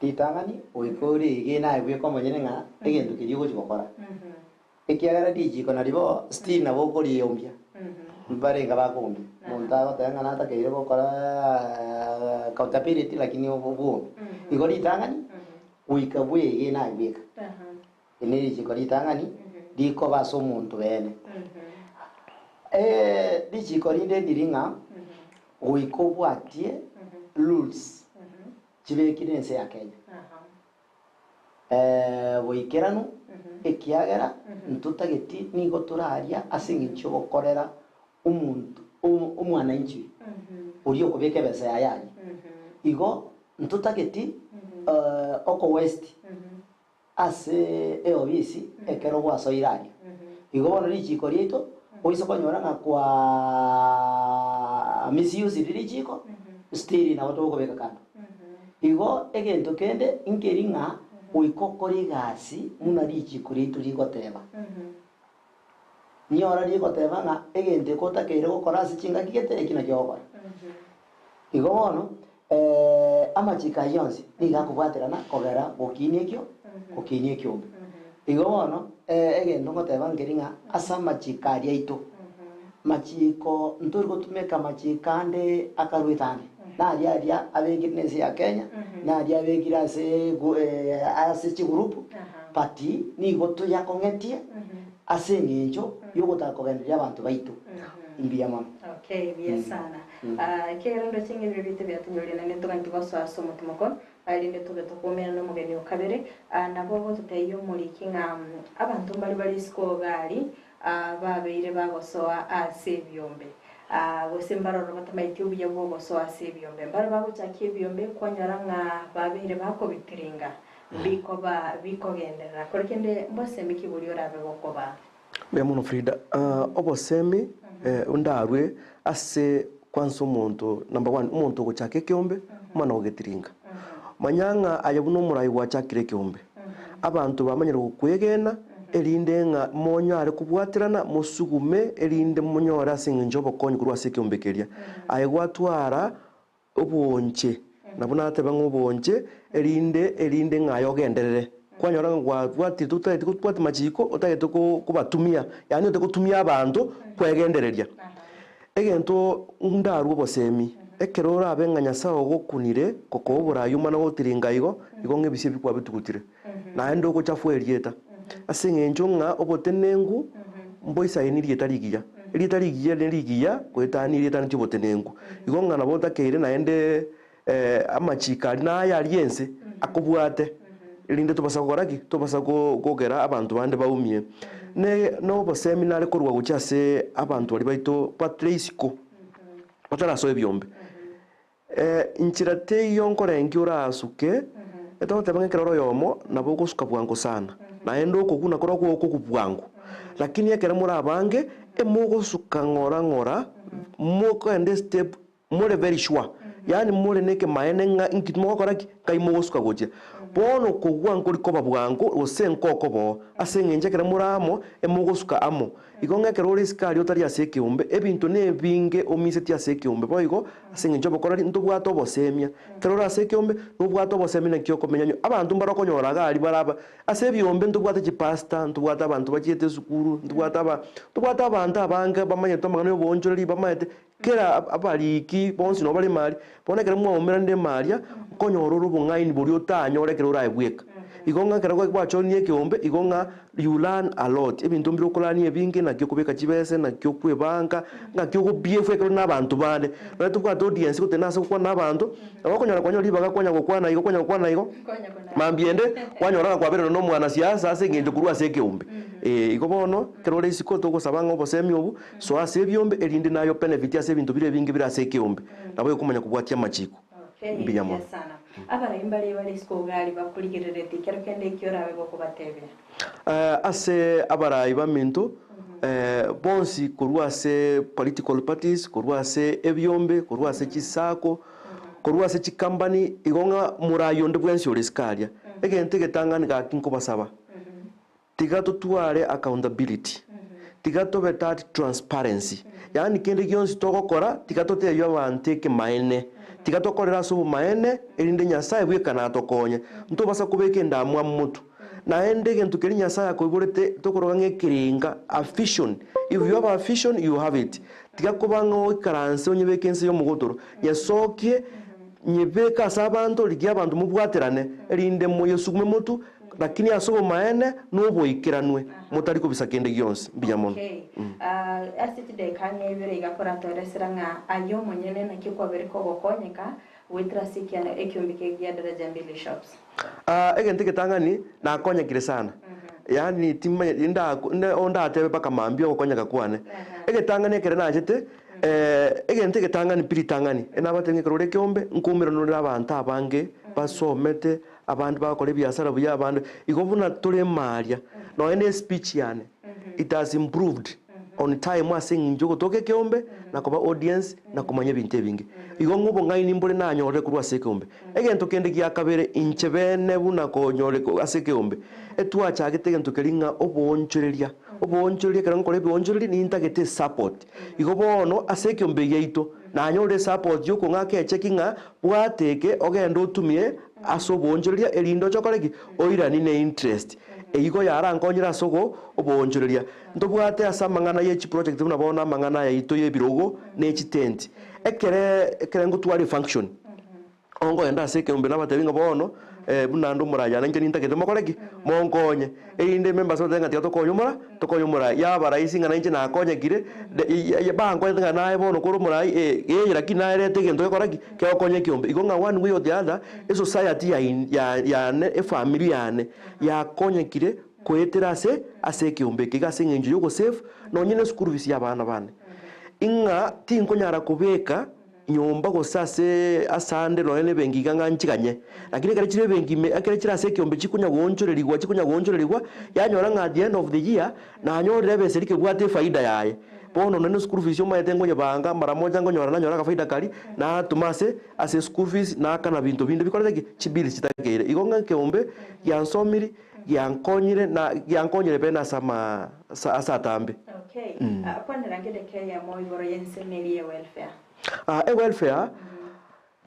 Ritang'ani goika oregene aye bweka omonyene ng'a egento keria ogochi gokora. Ekiagera richiiko naribo still nabo okoriombia, mbarenge bakoombia. Omonto agoteba ng'a natakeire gokora accountability lakini obwombia. Igo ritang'ani, goika bwegene aye bweka. Eri ne richiiko ritang'ani rikoba ase omonto bene. Richiiko rinde ndiri ng'a goika obwatie rules chibekire ense ya Kenya. Boikeranu, ekiagera ntotageti nigo toraria ase engencho y'ogokorera omonto omwananchi oria okobeka ebesa yaye aria. Igo ntotageti oko waste ase eofisi ekero gwasoire aria. Igo bono richiko riaito, oise konyora ng'a kwaa misused richiko, still nabo togokobeka kando. Igo egento kende nkeri ng'a goika okore egasi buna richiko riaito rigoteba. Niora rigoteba ng'a egento eke otakeire gokora ase chingaki gete, eki nakio ogokora. Igo bono amachiko ayio onsi nigo akobwaterana kogera gokinia ekio, gokinia ekiombe. Igo bono egento ngoteba nkeri ng'a ase amachiko aria aito, machiko ntori gotumeka amachiko ande akarwete ande. Naria aria abekire nense ya Kenya, naria abekire ase ase chigurupu, but nigo toyakong'etie ase eng'encho yogotaka kogendereria abanto baito. Mbuya mono. Okay, buya sana. Ekiagera ndoche ng'a ebiro biaito biatonyorire naende ntogani tigosoa ase omotimoko, erinde tobe tokoumera nomogeni o kabere. Nabo ogototebia omoriki ng'a abanto mbare bare isiko iga aria, babeire bagosoa ase ebiombe, gose mbaroro batamaeti obuya bw'ogosoa ase ebiombe. Mbare bagochakia ebiombe kwanyora ng'a babeire bakobitiringa, mbikoba bikogenderera. Kore kende mbosemi ki boria orabe gokobaa? Mbuya mono Frida. Obosemi ndarue ase kwansa omonto number one, omonto ogochaka ekeombe omana gogetiringa. Manya ng'a aye buna omorai gwachakire ekeombe, abanto bamanyire gokwegena. erinde ng'a monyare kobwaterana, mosugume, erinde monyore ase eng'encho y'obokonyi korwa ase ekeombe keria. Aye gwatwara oboonche, nabo nateba ng'a oboonche, erinde erinde ng'a aye ogenderere. Kwanyora ng'a gwabwatire totagete kobwatia machiko, otagete ko kobatumia, yaani otagete gotumia abanto kwegendereria. Egento ndarue obosemi, ekero orabe ng'a Nyasae ogokunire gokoa oboraai omana gotiringa igo, igo ng'a ebisio ebi kwabitugutire, naende ogochafua erieta. Ase eng'encho ng'a obotenenku mboisaini rieta rigiya, erieta rigiya nerigiya goetania erieta naende obotenenku. Igo ng'a nabo otakeire naende amachiko aria naye aria ense akobwate, erinde tobasa gokora ki? Tobasa kogera abanto bande baumie. Ne nobosemi nare korwa gochia ase abanto baria baito batire isiko, batarasoa ebiombe. Inchera teiyo nkorengia orasuke, etogoteba ng'a ekero ore oyomo nabo ogosuka bwango sana, naende okoguna korwa okogwa bwango. Lakini ekero more abange, emogosuka ng'ora ng'ora, mokogenda estep More very sure, yaani more nekemaene ng'a inki mogokora ki? Nkai mogosuka gochia. Bono okogwa nkori koba bwango gose nkokoboo, ase eng'encho ekero more amo, emogosuka amo. Igo ng'a ekero ore isiko aria otari ase ekeombe, ebinto nebinge omisetie ase ekeombe. Boigo, ase eng'encho y'obokoreri, ntobwate obosemia. Ekero ore ase ekeombe, nobwate obosemia naki okomenya onye abanto mbare okonyora iga aria bare aba, ase ebiombe ntobwate chipastor, ntobwate abanto bachiete esukuru, ntobwate aba, ntobwate abanto abange bamanyete amang'ana ya oboonchoreri, bamaete Kera abariki bonsi nabo bare ime aria, bono ekero mwaumeranire ime aria, nkonyora ore obong'aini boria otanyore ekero orae bweka. Igo ng'a ekero gwachorire ekeombe, igo ng'a you learn a lot, ebinto mbire okorania ebinge, naki okobeka chibese, naki okwebanga, ng'aki ogobiefwa ekero ore na abanto bande. Nonye tobwate audience goteba nase gokwana na abanto, nabo okonyora kwanyora ribaga kwanya gokwana igo kwanya gokwana igo, mambia ende, kwanyora ng'a kwabeire nonye na omwanasiasa ase eng'encho korwa ase ekeombe. Igo bono, ekero ore isiko togosaba ng'a obosemi obo, Soa ase ebiombe, erinde naye obenefiti ase ebinto bire ebinge bire ase ekeombe, nabo okomanya kobwatia amachiko. Okay, Mbuya mbuya mono. sana. Abarai mbare bare isiko iga aria bakorigereretie ekero kende ekio orabe gokobatebia. Eh, ase abarai baminto eh, bonsi korwa ase political parties, korwa ase ebiombe, korwa ase chisacco, korwa ase chicompany, igo ng'a morai onde bwensi ore isiko aria, egento egetang'ani gaki nkobasaba, Tiga totware accountability, tiga tobe that transparency, yaani kende gionsi togokora tiga totebie abanto ekemaene, tiga tokorere ase obomaene erinde Nyasaye bweka natokonye. Ntobasa kobeka endamwamu motwe. Naende egento keria Nyasaye akoiborete tokoroka ng'a ekerenga, a vision, if you have a vision you have it. Tiga koba ng'a oikaranse onyebeke inse y'omogotoro, nyesokie, nyebeke ase abanto, rigia abanto mobwaterane, erinde moyesugume motwe, Lakini ase obomaene na oboikeranwe, motari kobisa kende gionsi. Mbuya mono. Okay. Ah, ase chidaeka ang'e ibere iga koratoeresera ng'a aye omonyene naki kwabere kogokonyeka goetera ase ekiana ekiombe keria gia Daraja Mbili Shops. Ah, egento egetang'ani nakonyekire sana, yaani timanyeti ndako nde ondatebe mpaka mambia ogokonyeka kwane. Egetang'ani ekere nachete, egento egetang'ani pi ritang'ani, enabatebie ng'a ekero ore ekeombe, nkoumerana ore na abanto abange basomete, Abande bagokora ebiasara buya, abande igo buna tore emaria, nonya ne espeech yane it has improved on time ase eng'encho yogotoka ekeombe na koba audience na komanya ebinto ebinge. Igo ng'a obong'aini mbore nanyorire korwa ase ekeombe. Egento kende gia kabere inche bene buna konyore ase ekeombe, etwachagete egento keria ng'a oboonchoreria, oboonchoreria ekero nkokora ebionchoreria nintagete esupport. Igo bono ase ekeombe giaito nanyorire esupport yokong'aka echeki ng'a bwata eke ogende otumie ase oboonchoreria, erinde oche okore ki? Oiranie ne interest. Eyio igo yarankonyire ase ogo oboonchoreria. Ntobwate ase amang'ana ye chiproject buna bono amang'ana aya aito y'ebirogo ne chitenti. Ekere ekere ngotwara efunction, ongoenda ase ekeombe nabatebi ng'a bono buna ande omoraia nainche nintagete mokore ki? Monkonye. Erinde members batebe ng'a tiga tokonye omora tokonye omorai. Yaba rahisi ng'a nainche nakonyekire, bankonyete ng'a naye bono kore omorai eh, eh lakini naye reta egento gekora ki? Kegokonya ekeombe. Igo ng'a one way or the other, esociety yain ya yane efamiri yane yakonyekire koetera ase ase ekeombe eke iga ase eng'encho ya ogosave nonye ne school fees ya abana bane. Ing'a tinkonyara kobeka nyomba gose ase asande nonya na ebenki iga ng'a nchiganye. Lakini ekero chire ebenki ime ekero chire ase ekeombe chikonya goonchorerigwa chikonya goonchorerigwa, yanyora ng'a at the end of the year, nanyorire ebesa eria kebwate efaida yaye. Bono nonya ne school fees omanyete nkonyebanga mara moja nkonyora nanyora akafaida karia, natoma ase ase school fees naakana binto binde bikorete ki? Chibills chitakeire. Igo ng'a ekeombe giansomiri. giankonyire na giankonyire bene ase ama ase atambe. Okay. Kwanera ngedeke eyemo igoro y'ensemo eria ye welfare. Ewelfare,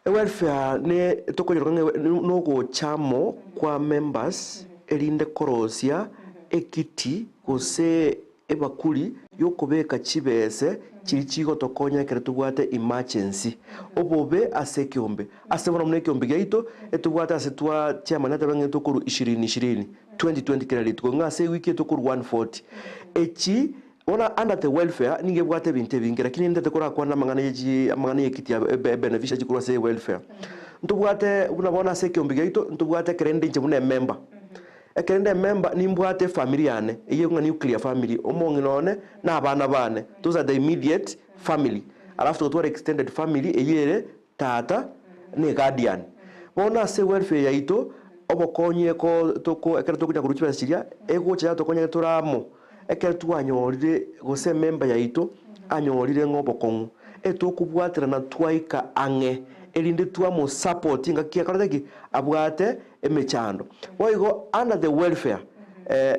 ewelfare ne tokonyora ng'a nogocha amo kwa members erinde korosia ekiti gose ebakuri yokobeka chibese chiria chigotokonya ekero tobwate emergency, obobe ase ekeombe. Ase bono buna ekeombe giaito, etobwate ase twa chairman ateba ng'a tokorwa ishirini ishirini, twenty twenty kera rituko, ng'a ase ewiki eye tokorwa one forty. Echi bono under the welfare nigo ebwate ebinto ebinge lakini ntete korakwane amang'ana ye chi amang'ana ye ekiti ya ebeneficiary chikorwa ase ewelfare. Ntobwate buna bono ase ekeombe giaito, ntobwate ekero inde inche buna emember. Ekero inde emember nimbwate efamiri yane, eyio ng'a nuclear family, omong'ina one na abana bane, those are the immediate family. Alafu togotwara extended family eyio ere tata na eguardian. Bono ase ewelfare yaito, obokonyi eko toko ekero tokonya korwa chibesa chiria, egocha yatokonya ekero tore amo, ekero twanyorire gose emember yaito anyorire ng'a obokong'u, etokobwaterana twaika ang'e, erinde twamosupport engaki akorete ki? Abwate emechando. Boigo under the welfare,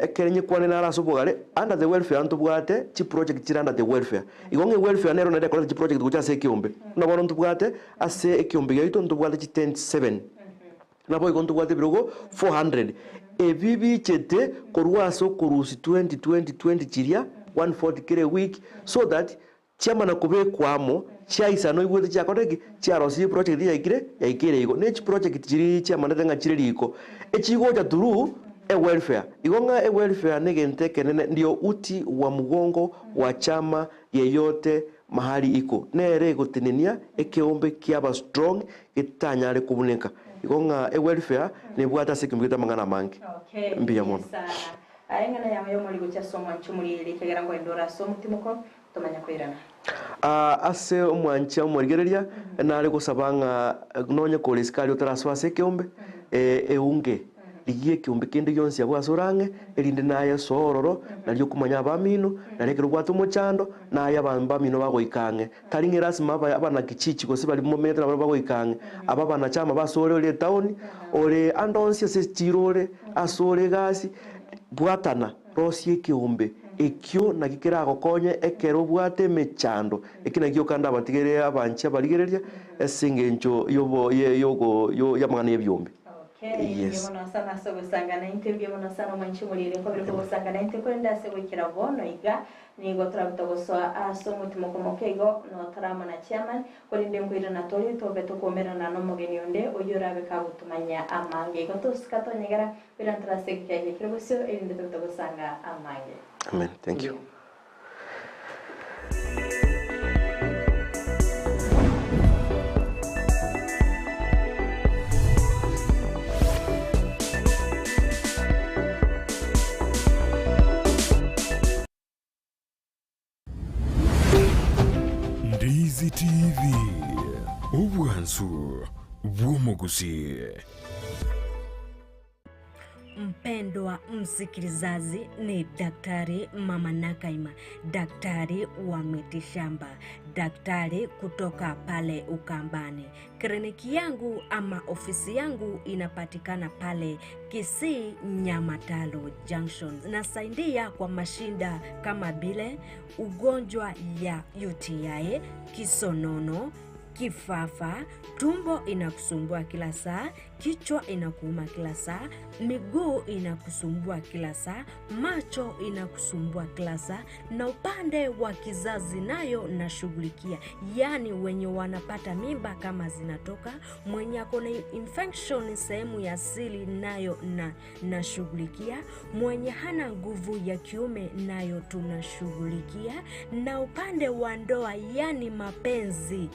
ekere nyekwane naro ase obogare, under the welfare ntobwate chiproject chire under the welfare. Igo ng'a ewelfare nero naende ekoreta chiproject gocha ase ekeombe. Buna bono ntobwate ase ekeombe giaito ntobwate chitent seven, naboigo ntobwate ebirogo 400. Ebi bichete korwa ase okorusia 20 20 20 chiria, 140 kera eweek, so that Chiamana kobekwa amo, chiaisana oigwete chiakorire ki? Chiarosirie eproject yaikire yaikeire igo. Ne chiproject chiria chiamanete ng'a chire riko, echigocha through ewelfare. Igo ng'a ewelfare negento ekenene ndio uti wa mugongo wa chama yeyote mahali iko. Nere egotenenia ekeombe kiaba strong getanyare kobuneka. Igo ng'a ewelfare nebwate ase ekeombe gete amang'ana amange. Okay, Mbuya mono. sana. Aye eng'ana yao y'omori gochia ase omwanchi omorigereria ekiagera nkoenda ore ase omotimoko, tomanya koirana. Ase omwanchi omorigereria nare gosaba ng'a nonye kore isiko aria otarasoa ase ekeombe, eunge, rigia ekeombe kende gionsi abwo ase ore ang'e, erinde naye soa ororo, nario okomanya abamino, nario ekero obwate omochando, naye abamino bagoika ang'e. Tari ng'a erasima abanakichichi gose baria momenyete nabarabwo bagoika ang'e, aba abanachama base ore ore etaoni, ore ande onsi ase echiiro ore, ase ore egasi, bwatana, rosia ekeombe ekio naki keragokonye ekero obwate emechando. Eki nakio kande abatigere abanchi abarigereria ase engencho yobo ye yogo yo y'amang'ana y'ebiombe. Okay, Yes. mbuya mono sana ase ogosanga naintwe, mbuya mono sana omwanchi omoriri nkobere kogosanga naintwe, korende ase goikera bono iga Nigo torabe togosoa ase omotimoko moke igo notaramana chairman, korende nkoirana tore tobe tokoumerana nomogeni onde oyio orabe kagotomanyia amange. Igo tosika tonyegera koirana tore ase egekia eke kere bosio erinde tobe togosanga amange. Amen. Thank you. Ndizi TV, obwansu bw'omogusii. Mpendwa msikilizaji, ni Daktari Mama Nakaima, daktari wa mitishamba, daktari kutoka pale Ukambani. Kliniki yangu ama ofisi yangu inapatikana pale Kisii Nyamataro Junction. Nasaidia kwa mashinda kama vile ugonjwa ya UTI, kisonono, kifafa, tumbo inakusumbua kila saa, kichwa inakuuma kila saa, miguu inakusumbua kila saa, macho inakusumbua kila saa, na upande wa kizazi nayo nashughulikia, yaani wenye wanapata mimba kama zinatoka, mwenye ako na infection sehemu ya siri nayo na nashughulikia, mwenye hana nguvu ya kiume nayo tunashughulikia, na upande wa ndoa yani mapenzi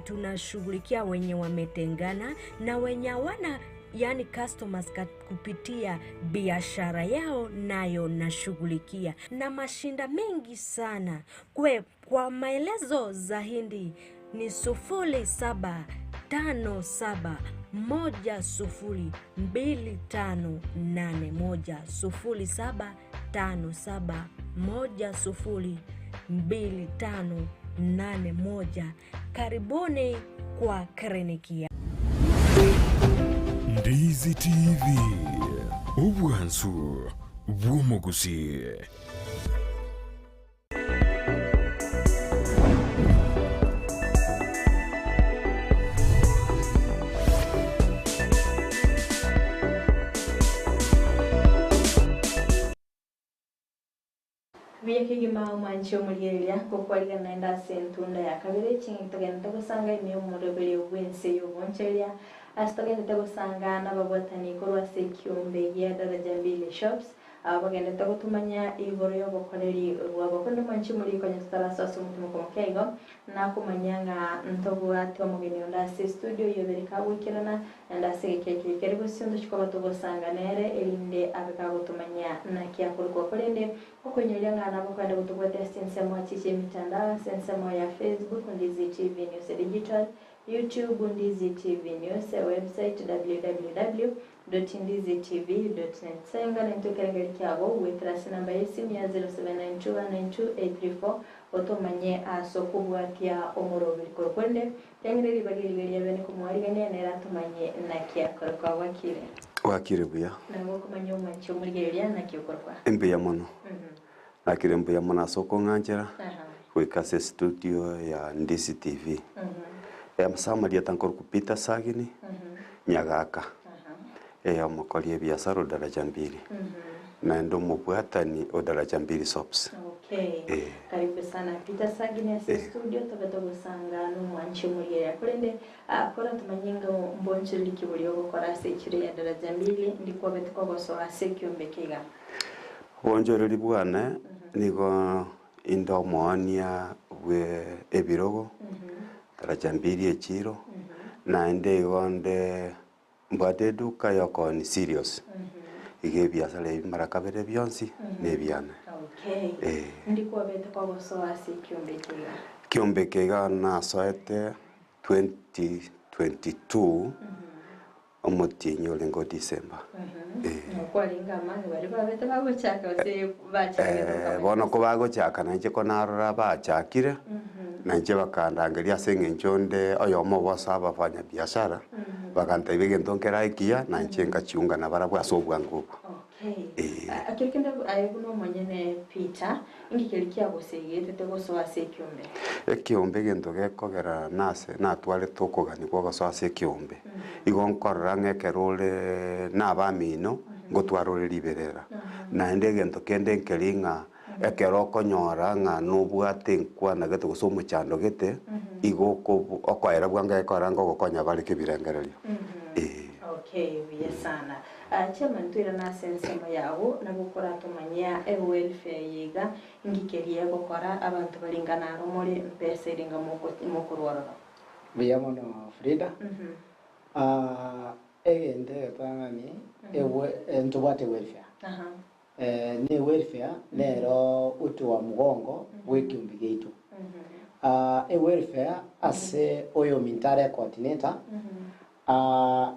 tunashughulikia wenye wametengana na wenye hawana yani customers kupitia biashara yao nayo nashughulikia, na mashinda mengi sana. Kwa maelezo zaidi ni 0757 102581, 0757 102581. Karibuni kwa kliniki ya Ndizi TV, obwansu. Omoikaranso bw'Omogusii. Buya kegima omwanche omorigereria, gokwarigana naende ase entunda ya kabere, ching'aki togenderete gosanga ime y'omoroberio bw'ense y'obonchoreria, ase togenderete gosanga nababwatani korwa ase ekiombe gia Daraja Mbili Shops, Aba bagenderete gotomanya igoro y'obokoreri bwabo. Korende mwanche morie konya totarasoa ase omotimoko moke igo, nakomanya ng'a ntobwate omogeni onde ase estudio oyio obere kagoikerana, naende ase egeka eke kere bosio ntochie koba togosanga nere, erinde abe kagotomanya naki akorokwa. Korende okoinyoria ng'a nabo kwende gotobwate ase ensemo achiche emitandao ase ensemo ya Facebook, Ndizi TV News Digital, YouTube, Ndizi TV News, website, www. Ndizitv. Net. Senga nentwe ekerengerio kiago goetera ase enamba y'esimi ya 0792192834 otomanye ase okobwatia omoroberi korwa korende tiang'ire ribaga eriga ria bene komoarigania nere atomanye naki akorokwa gwakire. Gwakire buya. Nabo okomanya omwanchi omorigereria naki okorokwa. Mbuya mono. Nakire mbuya mono ase okong'anchera goika ase estudio ya Ndizi TV. Ase amarieta nkorokwa Peter Sagini Nyagaka, omokori ebiasara o Daraja Mbili, naende omobwatani o Daraja Mbili Soaps. Okay. Karibu sana Peter Sagini ase studio tobe togosanga nomwanchi omorigereria korende kora tomanye ng'a mbonchoreri ki boria ogokora ase echiro ya Daraja Mbili ndikwabete kogosoa ase ekiombe eke iga. Obonchoreri bwane nigo inde omoonia bwe ebirogo, daraja mbili echiro, naende igo nde mbwate eduka ya okoonia cereals, iga ebiasara ebi mara kabere bionsi na ebiane. Okay. Eh. Ndi kwabete kogosoa ase ekiombe eke iga? Ekiombe eke iga nasoete 2022. Omotienyi orenge o December. Eh. Kwarenge amange baria babete bagochaka gose bachagete okamanya Bono kobagochaka nainche ko narora bachakire, nainche bakandangeria ase eng'encho onde oyomo obo ase abafanya biashara, bagantebia egento nkere ekiya, nainche nkachiunga nabarabwo ase obwango obwo. Okay. Eh. Ekero kende aye buna omonyene Peter, inki keria kiagosegetete gosoa ase ekiombe? Ekiombe egento gekogera nase natwarete okogania kwa ogosoa ase ekiombe, igo nkorora ng'a ekero ore na abamino, ngotwara ore riberera. Naende egento kende nkeri ng'a ekero okonyora ng'a nobwate enkwana gete gose omochando gete, igo okobu okoera bwango egekogera ngogokonya bare kebirengererio, eh. Okay, buya sana. Chairman toirane ase ensemo yago nabo koratomanyia ewelfare eye iga inki keria egokora abanto baringane aro more mpesa eringa mokorwa ororo. Mbuya mono Frida. Egento egetang'ani ntobwate welfare. Ne welfare nero uti wa mgongo bw'ekiombe giaito. Ewelfare ase oyominto are coordinator.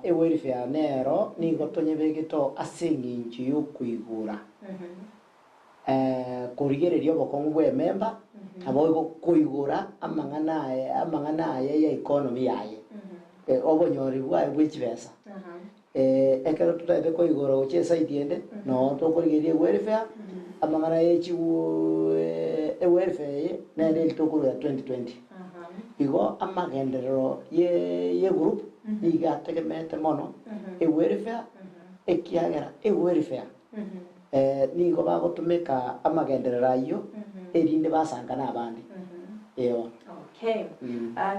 Ewelfare nero nigo tonyebegete oo ase eng'encho y'okoigora, korigereria obokong'u bw'ememba, naboigo koigora amang'ana aye amang'ana aye ya economy yaye, obonyori bwaye bwe chibesa. Ekero totaete koigora gochia eside ende, noo tokorigereria ewelfare, amang'ana ye chiwu ewelfare eye nere eri tokorwera 2020. Igo amagenderero y'egroup nigo ategemeete mono ewelfare, ekiagera ewelfare nigo bagotumeka amagenderero ayio erinde basangane abande. Eeh. Okay.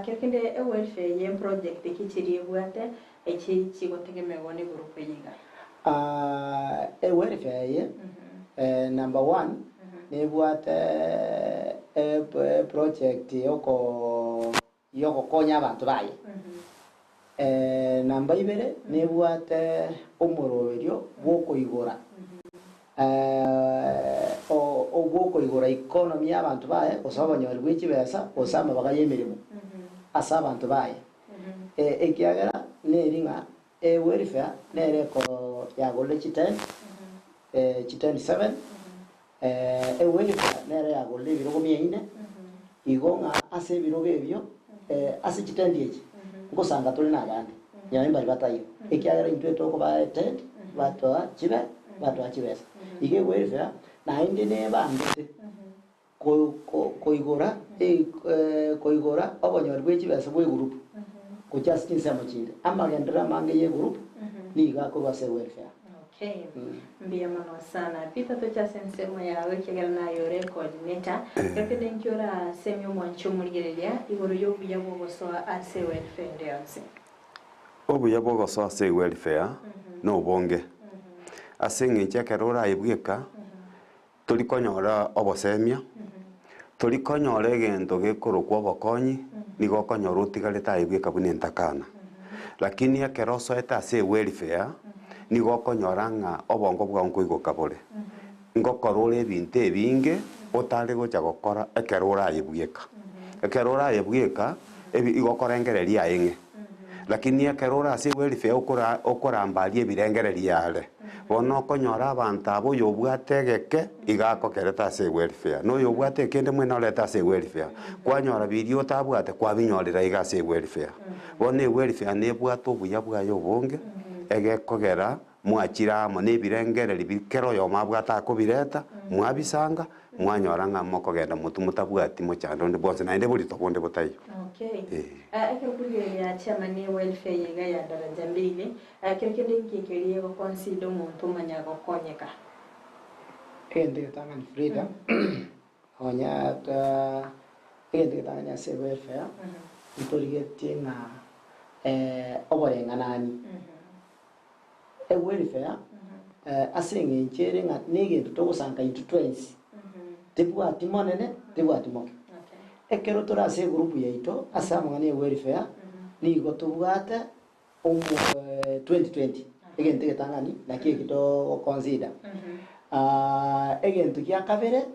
Kero kende ewelfare eye project ki chiria ebwate echi chigotegemewa negroup eye iga? Ewelfare eye number one nebwate eproject yogokonya abanto baye. Namba ibere nebwate omoroberio bw'okoigora bw'okoigora economy y'abanto baye gose obonyori bwe chibesa gose amabaga y'emeremo ase abanto baye. Ekiagera neri ng'a ewelfare nere yagorire chitent, chitent seven. Ewelfare nere yagorire ebirogo mia ine, igo ng'a ase ebirogo ebio, ase chitendi echi, ngosanga tore nabande, nonye mbari bataiyo, ekiagera intwe tokobaa etendi, batoa chibe. Batwaa chibesa. Iga ewelfare naende nebangete ko- ko- koigora koigora obonyori bwe chibesa bwa egroup gochia ase chinsemo chinde. Amagenderero amange ya egroup nigo akorwa ase ewelfare. Okay, mbuya mono sana. Peter toche ase ensemo yao ekiagera naye ore coordinator. Ekero kende nki orasemie omwanchi omorigereria igoro y'obuya bw'ogosoa ase ewelfare ende yonsi? Obuya bw'ogosoa ase ewelfare nobonge, ase eng'encho ekero oraye bweka, tori konyora obosemia, tori konyora egento gekorokwa obokonyi, nigo okonyora otigarete aye bweka buna entakana. Lakini ekero osoete ase ewelfare, nigo okonyora ng'a obongo bwao nkoigoka bore, ngokora ore ebinto ebinge otare gocha gokora ekero oraye bweka. Ekero oraye bweka, ebi igo okorengereria aye ng'e. Lakini ekero ore ase ewelfare okora okorambaria ebirengererio are, bono okonyora abanto aba oyobwate egeke iga akokerete ase ewelfare, na oyobwate ekende mwene orete ase ewelfare, kwanyora biria otabwate kwabinyorera iga ase ewelfare. Bono ewelfare nebwate obuya bwaye obonge, egekogera Mwachire amo nebirengererio bi kera oyomo abwate akobireta, mwabisanga, mwanyora ng'a mokogenda motwe motabwati mochando onde bwonsi, naende borito bonde botaiyo. Okay. Ee. Ah, ekero okorigereria chairman e welfare eye iga ya Daraja Mbili, ah, kero kende inki keria egoconsider omonto omanya gokonyeka? Egento egetang'ani Frida, nonya ta egento egetang'ani ase welfare, ntorigetie ng'a oboreng'anani. Ewelfare, ase eng'encho ere ng'a negento togosanka intwe twensi, tebwati monene, tebwati moke. Ekero tore ase egroup yaito ase amang'ana ya ewelfare, nigo tobwate omo 2020, egento egetang'ani nakio eki togoconsider. Egento gia kabere,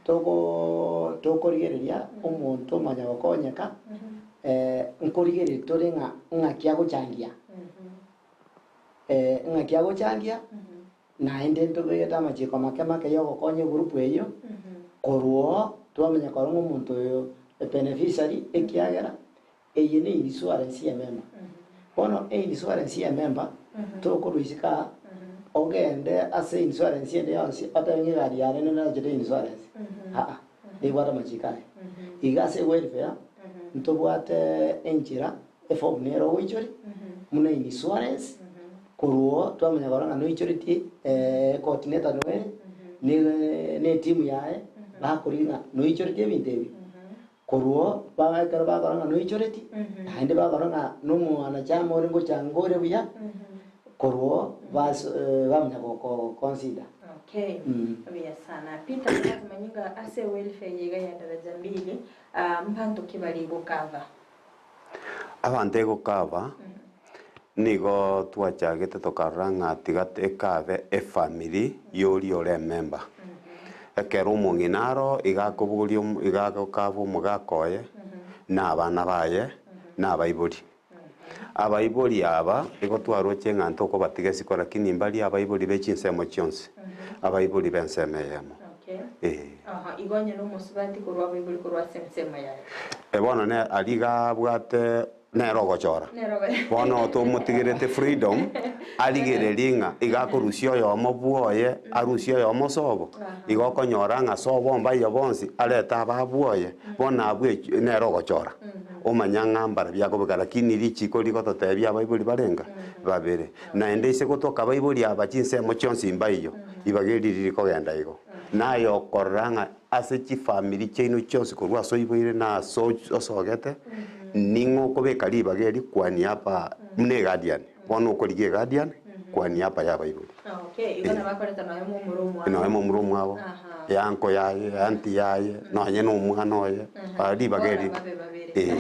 togo tokorigereria omonto omanya gokonyeka, nkorigereria tore ng'a ng'aki agochangia. Ng'aki agochangia, naende ntobegete amachiko make make y'ogokonya egurupu eyio, korwa oo twamanya korora ng'a omonto oyo ebeneficiary ekiagera eye ne insurance y'ememba. Bono einsurance y'ememba tokorwa isiko aa ogende ase insurance ende yonsi otebe ng'a egari yane nenachete insurance aa, nebwate amachiko aye. Iga ase ewelfare ntobwate enchera Efomu nere ogoichoria buna insurance, korwa oo twamanya korora ng'a noichoretie coordinator noere ne etimu yaye bakorigia ng'a noichoretie ebinto ebi. Korwa oo ba ekero bakorora ng'a noichoretie, naende bakorora ng'a na omwanachama ore ngochanga ore buya, korwa oo bas bamanya gokoconsider. Okay, buya sana. Peter, torakomanya ng'a ase ewelfare eye iga ya Daraja Mbili, mbanto ki bare gokava? Abanto egokaba, nigo twachagete tokarora ng'a tiga ekabe efamiri y'oria ore ememba. Ekero omong'ina aro iga akobogoria omo iga agokaba omogaka oye, na abana baye, na abaibori. Abaibori aba, igo twaroche ng'a ntokobatiga isiko lakini mbaria abaibori be chinsemo chionsi, abaibori b'ensemo eyemo. Okay. Ee. Aha, igo onye nomosubati korwa abaibori korwa ase ensemo yaye. E bono ne aria iga abwate nere ogochora. Nere ogo- Bono tomotigerete freedom, arigererie ng'a iga akorusia oyomo bwoye, arusie oyomo sobo, igo okonyora ng'a sobo mbaiyo bonsi, arete aba bwoye, bono abwo ech nere ogochora. Omanya ng'a mbarabio akobeka lakini richiko rigototebia abaibori barenga? Babere. Naende ase gotoka abaibori aba chinsemo chionsi mbaiyo, ribaga eri riri kogenda igo. Naye okorora ng'a ase chifamiri chiaino chionsi korwa ase oiboire na ase osogete, ning'o okobeka ribaga eri kwania apa buna eguardian. Bono okorigia eguardian kwania apa ya abaibori. Okay, igo nabo akoreta nonya momura omwabo. Nonya momura omwabo, Aha. eanko yaye, eanti yaye, nonye na omwana oye, ribaga eri. Bono babe babere. Eh.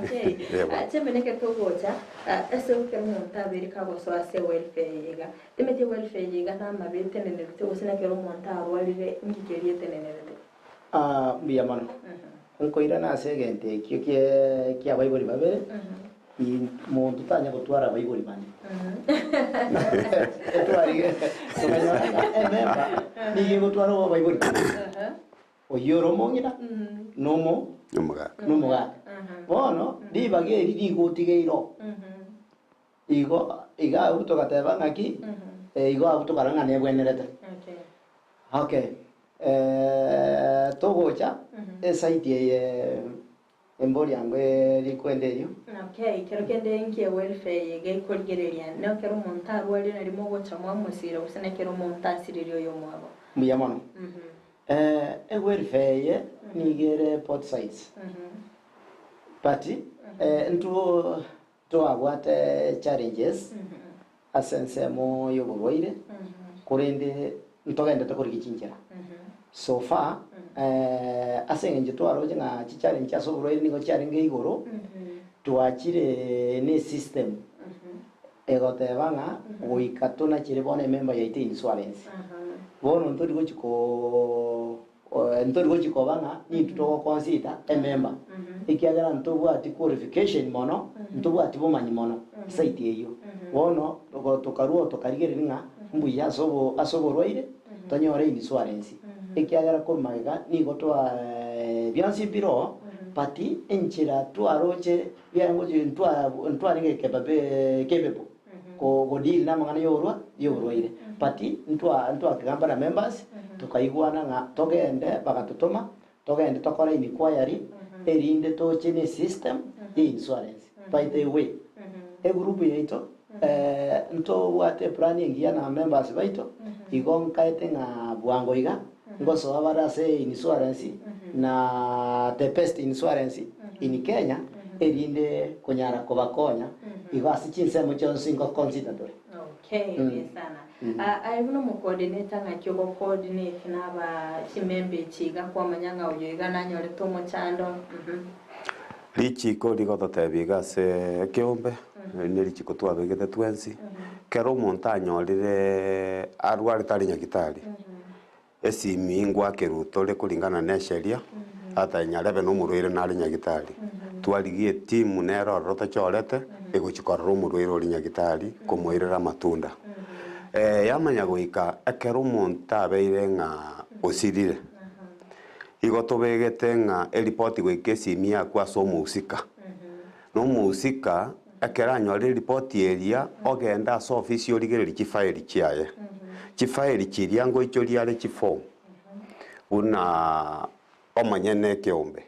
Okay. Eh, bono. Ah, Chiameneke togocha, ah, ase ekero omonto abeire kagosoa ase ewelfare eye iga, Timeti ewelfare eye iga namabe etenenerete gose nekero omonto arwarire inki keria etenenerete? Ah, mbuya mono. Nkoirana ase egento ekio kie kiabaibori babere, i monto tanya gotwara abaibori bane. Etwarige tokanyora ng'a ememba nigo egotwara abaibori bane. Oyio ore omong'ina na omo Omogaka. na omogaka. Bono ribaga eri rigotigeire oo. Igo iga abwo togateba ng'aki. Igo abwo tokarora ng'a nebwenerete. Okay. Togocha eside eye embori yango rikwenda erio. Okay, kero kende inki ewelfare eye iga ekorigereria? Nekero omonto arwarire nario mogocha mwamosira gose nekero omonto asiririe oyomwabo? Mbuya mono. Ewelfare eye nigo ere both sides. But intwo twabwate challenges ase ensemo y'oborwaire, korende ntogendete korigia chinchera. So far, ase eng'encho twaroche ng'a chichallenge ase oborwaire nigo chiarenge igoro, twachire ne esystem egoteba ng'a goika tonachere bono emember yaito insurance. Bono ntori gochi koo Ntori gochia koba ng'a nintwe togoconsider emember, ekiagera ntobwati qualification mono, ntobwati bomanyi mono eside eyio. Bono tokarua tokarigereria ng'a mbuya ase obo ase oborwaire tonyore insurance, ekiagera korwa magega nigo twa bionsi mbire oo, but enchera twaroche biaye ntwa ntwarenge capable. Go deal namang'ana yorwa yoborwaire but ntwa ntwakegamba na members tokaigwana ng'a togende bagatotoma togende tokore inquiry erinde toche ne system ye insurance. By the way egroup yaito ntobwate eplan engiya na members baito igo nkaete ng'a bwango iga ngosoa bare ase insurance na the best insurance in Kenya erinde konyara kobakonya igo ase chinsemo chionsi ngo consider tore. Okay, buya sana. Ah, aye buna omocoordinator ng'aki ogocoordinate na aba chimember echi iga kwamanya ng'a oyo iga nanyorete omochando, mhm. Richiko rigototebia iga ase ekeombe, eri ne richiko twabegete twensi, kera omonto anyorire arwarete are nyagitari, esimi ngwakerwa tore kuringana na esheria, ata nyarebe na omorwaire nare nyagitari, twarigia etimu nere ororo tochorete, egochia korora omorwaire ore nyagitari komoirera amatunda. Yamanya goika ekero omonto abeire ng'a osirire. Igo tobegete ng'a eripoti goika esimi yakwe ase omousika. Na omousika ekero anyorire eripoti eria, ogende ase ofisi origererie chifaeli chiaye. Chifaeli chiria ngoichoria are chiform buna omonyene ekeombe,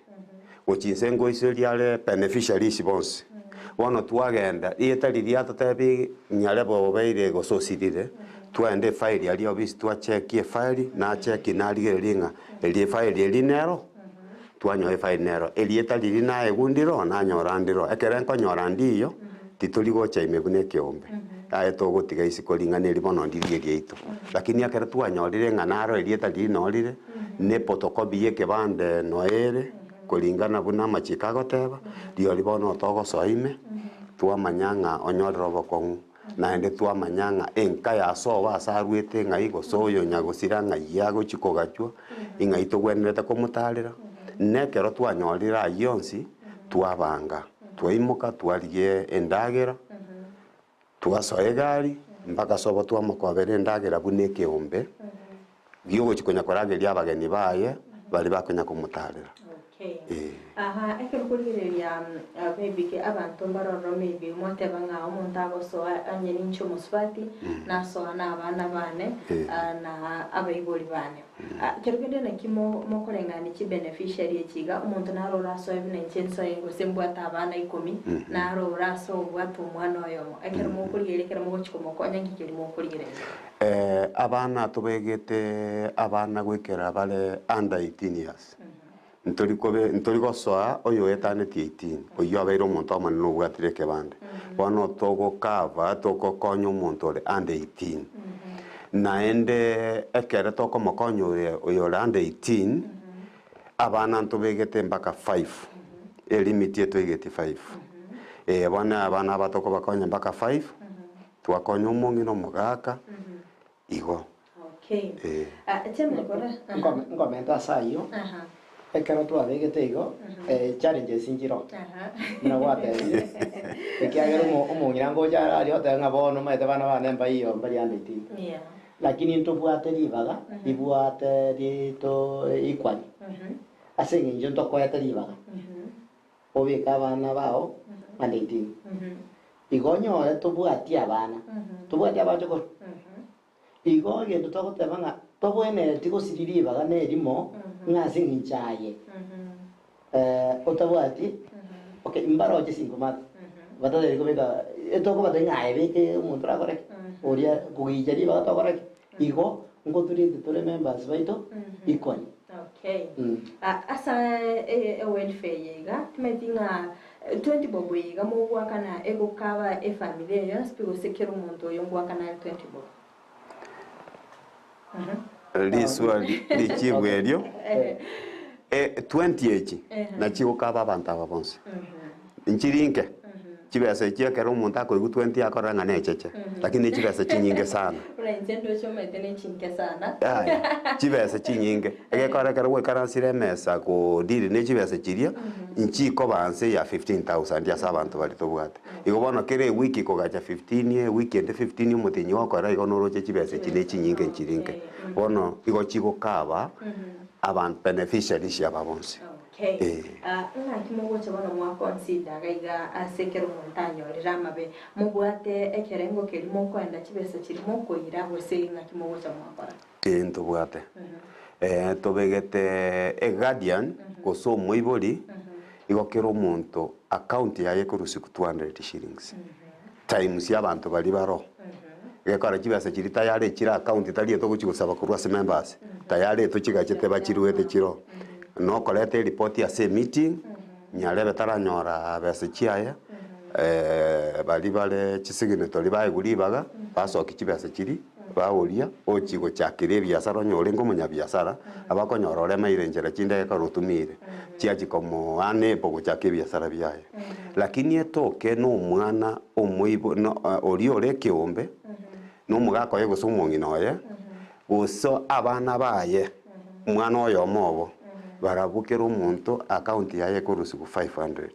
gochia inse ngoichoria are beneficiaries bonsi. Bono twagenda, rieta riria atotebi nyarebe obeire gose osirire, twagenda efaili aria ofisi twachekia efaili, nacheki narigereria ng'a eria efaili eria nero, twanyora efaili nero, erieta riria naegwa ndiro, nanyora ndiro. Ekero nkonyora ndiyo, titori gocha ime buna ekeombe, aye togotiga isiko ring'ana eri bono ndiri eriaito. Lakini ekero twanyorire ng'a naro erieta riria norire, na ephotocopy ya ekebande noere. Koringana buna amachiko agoteba, rirorio bono togosoa ime, twamanya ng'a onyorire obokong'u, naende twamanya ng'a enka ya sobo ase arwete ng'ai gose oyo nyagosira ng'ai agochia kogachwa, ing'ai togwenerete komotarera. Na ekero twanyorire ayio onsi, twabanga, twaimoka twarigia endagera, twasoa egari, mpaka sobo twamokobera endagera buna ekeombe. Giogochia konya korageria abageni baye baria bakonya komotaarera. Okay. Ee. Aha, ekero okorigereria maybe ke abanto mbarororo maybe mwateba ng'a omonto agosoa onye ninche omosubati, nasoa na abana bane, Eh. na abaibori bane. Kero kende naki mo mokoreng'ania chibeneficiary echi iga, omonto naro orasoe buna inche nsoe gose mbwate abana ikomi, naro orasoe obwate omwana oyomo. Ekero mokorigereria ekero mogochia komokonya nki keria mokorigereria? Abana tobegete abana goikera bare under 18 years, ntori kobe ntori gosoa oyoetaneti 18, oyio abeire omonto omonene obwatire ekebande. Bono togocover togokonya omonto ore under 18. Naende ekere tokomokonya oyo oyore under 18, abana ntobegete mpaka five, elimit etoigeti five. Bono abana aba tokobakonya mpaka five. Twakonya omong'ina omogaka igo. Okay. Eh. Ah, chema kora. Nkome- Nkomenta ase ayio, Aha. ekero twabegete igo, challenges nchiro, Aha. buna gwatebire, ekiagera omo- omong'ina ngocha are aria otebe ng'a bono omanyete bana bane mbaiyo mbari under 18. Yeah. Lakini ntobwate ribaga, ribwate rito equally, ase eng'encho ntokoete ribaga, obeke abana bao under 18. Igo onyore tobwati abana, tobwati abachokoro. Igo egento togoteba ng'a tobwenereti gosiria ribaga na erimo ng'a ase eng'encho aye otabwati okay mbaroche single mother batatari kobeka etokobatebia ng'a aye beka omonto orakore ki? Oria kogicha ribaga tokora ki? Igo nkoturete tore members baito equally. Okay. Ase ewelfare eye iga, timanyeti ng'a 20 bob eye iga mogoakana egokaba efamiri eye yonsi pi gose kera omonto oyo ngoakana are 20 bob? Riswa richibu erio, 20 echi nachi gokaba abanto aba bonsi. Nchiri inke, chibesa echi ekero omonto akoigwa 20 akorora ng'a necheche, lakini ne chibesa chinyinge sana. Buna inche ndoche omanyete ne chinke sana. Yaya, chibesa chinyinge. Egekora ekero gwaikaransire emesa godeal ne chibesa chiria, nchikoba nse ya 15,000 ase abanto baria tobwate. Igo bono kera ewiki kogacha 15, ewiki ende 15 omotienyi gokora igo noroche chibesa echi ne chinyinge nchiri inke. Bono igo chigokaba abantu beneficiaries aba bonsi. Okay. Eh. Ah, ng'aki mogocha bono mwaconsider iga iga ase ekero omonto anyorire amabe, mobwate ekerengo keria mokoenda chibesa chiria mokoira gose ng'aki mogocha mwakora? Ee ntobwate. Tobegete eguardian gose omoibori igo kera omonto account yaye ekorusiwa 200 shillings times abanto baria baroo. Egekora chibesa chiria tayari chire account tari etogochi gosaba korwa ase members, tayari etochigachete bachiruete chiroo. Nokoreta eripoti ase emeeting, nyarebe taranyora besa chiaye, baria bare chisignatory baegwe ribaga, basokia chibesa chiria, baoria, ochia gochakera ebiasara onye orenge omonyabiasara, abakonyora oremaire enchera chinde ekero otumire, chiachia komoa enable gochaka ebiasara biaye. Lakini etoke na omwana omoibo no oria ore ekeombe, na omogaka oye gose omong'ina oye, gose abana baye, omwana oyomo obo, barabwo kera omonto account yaye ekorusiwa 500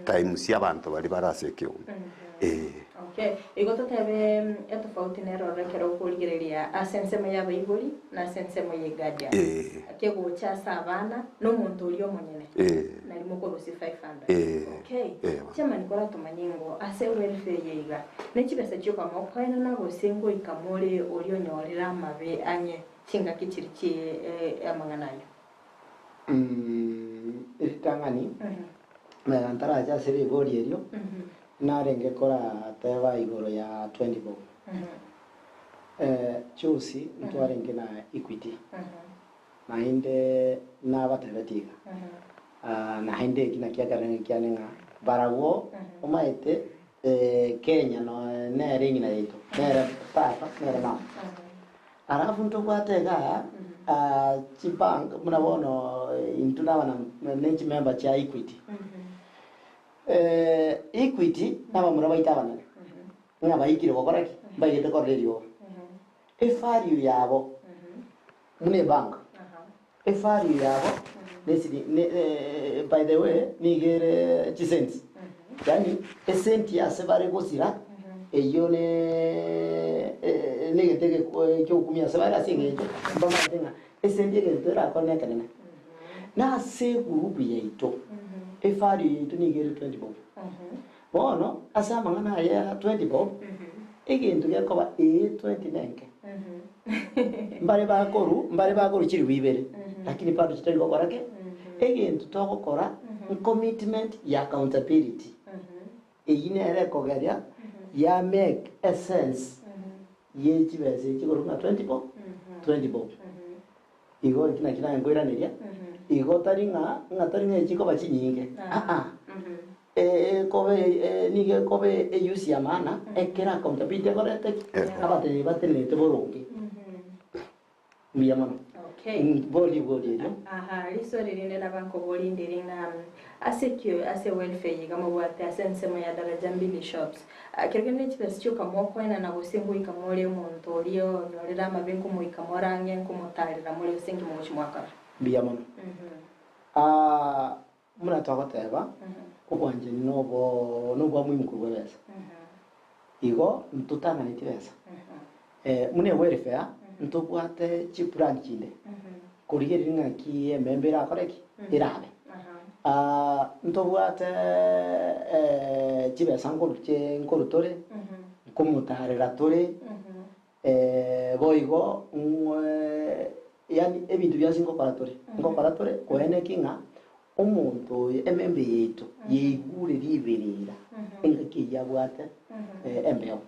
times abanto baria bare ase ekeombe, eh. Okay, igo totebe etofauti nerorere ekero okorigereria ase ensemo y'abaibori na ase ensemo ye guardian. Eh. Kegocha ase abana na omonto oria omonyene Eh. nari mokorusia 500. Eh. Okay. Eh. Chairman koratomanye ngo ase welfare eye iga ne chibesa chiokama okoenana gose ngoika more oria onyorire amabe ang'e chingaki chiri chie amang'ana ayio. Ritang'ani, mega ntarache ase ribori erio, narenge korateba igoro ya 20 bob. Juzi ntwarenge na Equity, naende nabatebetie iga, naende eki nakio ekerengo kiane ng'a barabwo omanyete Kenya nere eng'ina yaito, nere tata, nere mama. Alafu ntobwate igaa chibank buna bono intwe nabana ne chimember chia Equity. Equity nabamura baito abanene, ng'a baikire gokora ki? Mbaigete korora erioba. Evalue yabo buna ebank, evalue yabo nesiri ne by the way nigo ere chicents, yaani esenti ase bare gosira eyio ne negento ekiogokumia ase bare ase eng'encho mbamaete ng'a esenti egento erakore nekenene. Na ase egroup yaito, evalue yaito nigo ere 20 bob. Bono ase amang'ana aya ya 20 bob, egento gekoba ee 20 nenke. Mbare bakoru, mbare bakoru chilifu ibere, lakini bado chitari gokora ki? Egento togokora commitment ya accountability. Eyio nere ekogeria ya make a sense ye chibesa echi korwa ng'a 20 bob, 20 bob. Igo eki nakio naye nkoiraneria, igo tari ng'a ng'a tari ng'a echikoba chinyinge, aa. Ekobe nigo ekoba euse ya maana ekero accountability ekorete ki? Abateneneri batenenete boronge. Mbuya mono. Okay. Bori bori erio. Aha, riswali rinde naba nkoboria ndiri ng'a ase ki ase welfare eye iga mobwate ase ensemo ya Daraja Mbili shops. Kero kende ne chibesa chioka mokoenana gose ngoika more omonto oria onyorire amabe nkomoika more ang'e nkomotarera more gose nki mogochia mwakora. Mbuya mono. Buna twagoteba, obwanchani nobo nobwa muhimu korwa ebesa. Igo ntotang'aneti besa. Buna ewelfare, ntobwate chiplan chinde, korigereria ng'aki ememba erakore ki? Erabe. Ntobwate chibesa nkoru chi nkoru tore, nkomotarera tore. Boigo yaani ebinto bionsi ngokora tore, ngokora tore koeneki ng'a omonto oyo emembe yaito yaigure riberera engaki eyio abwate embeo.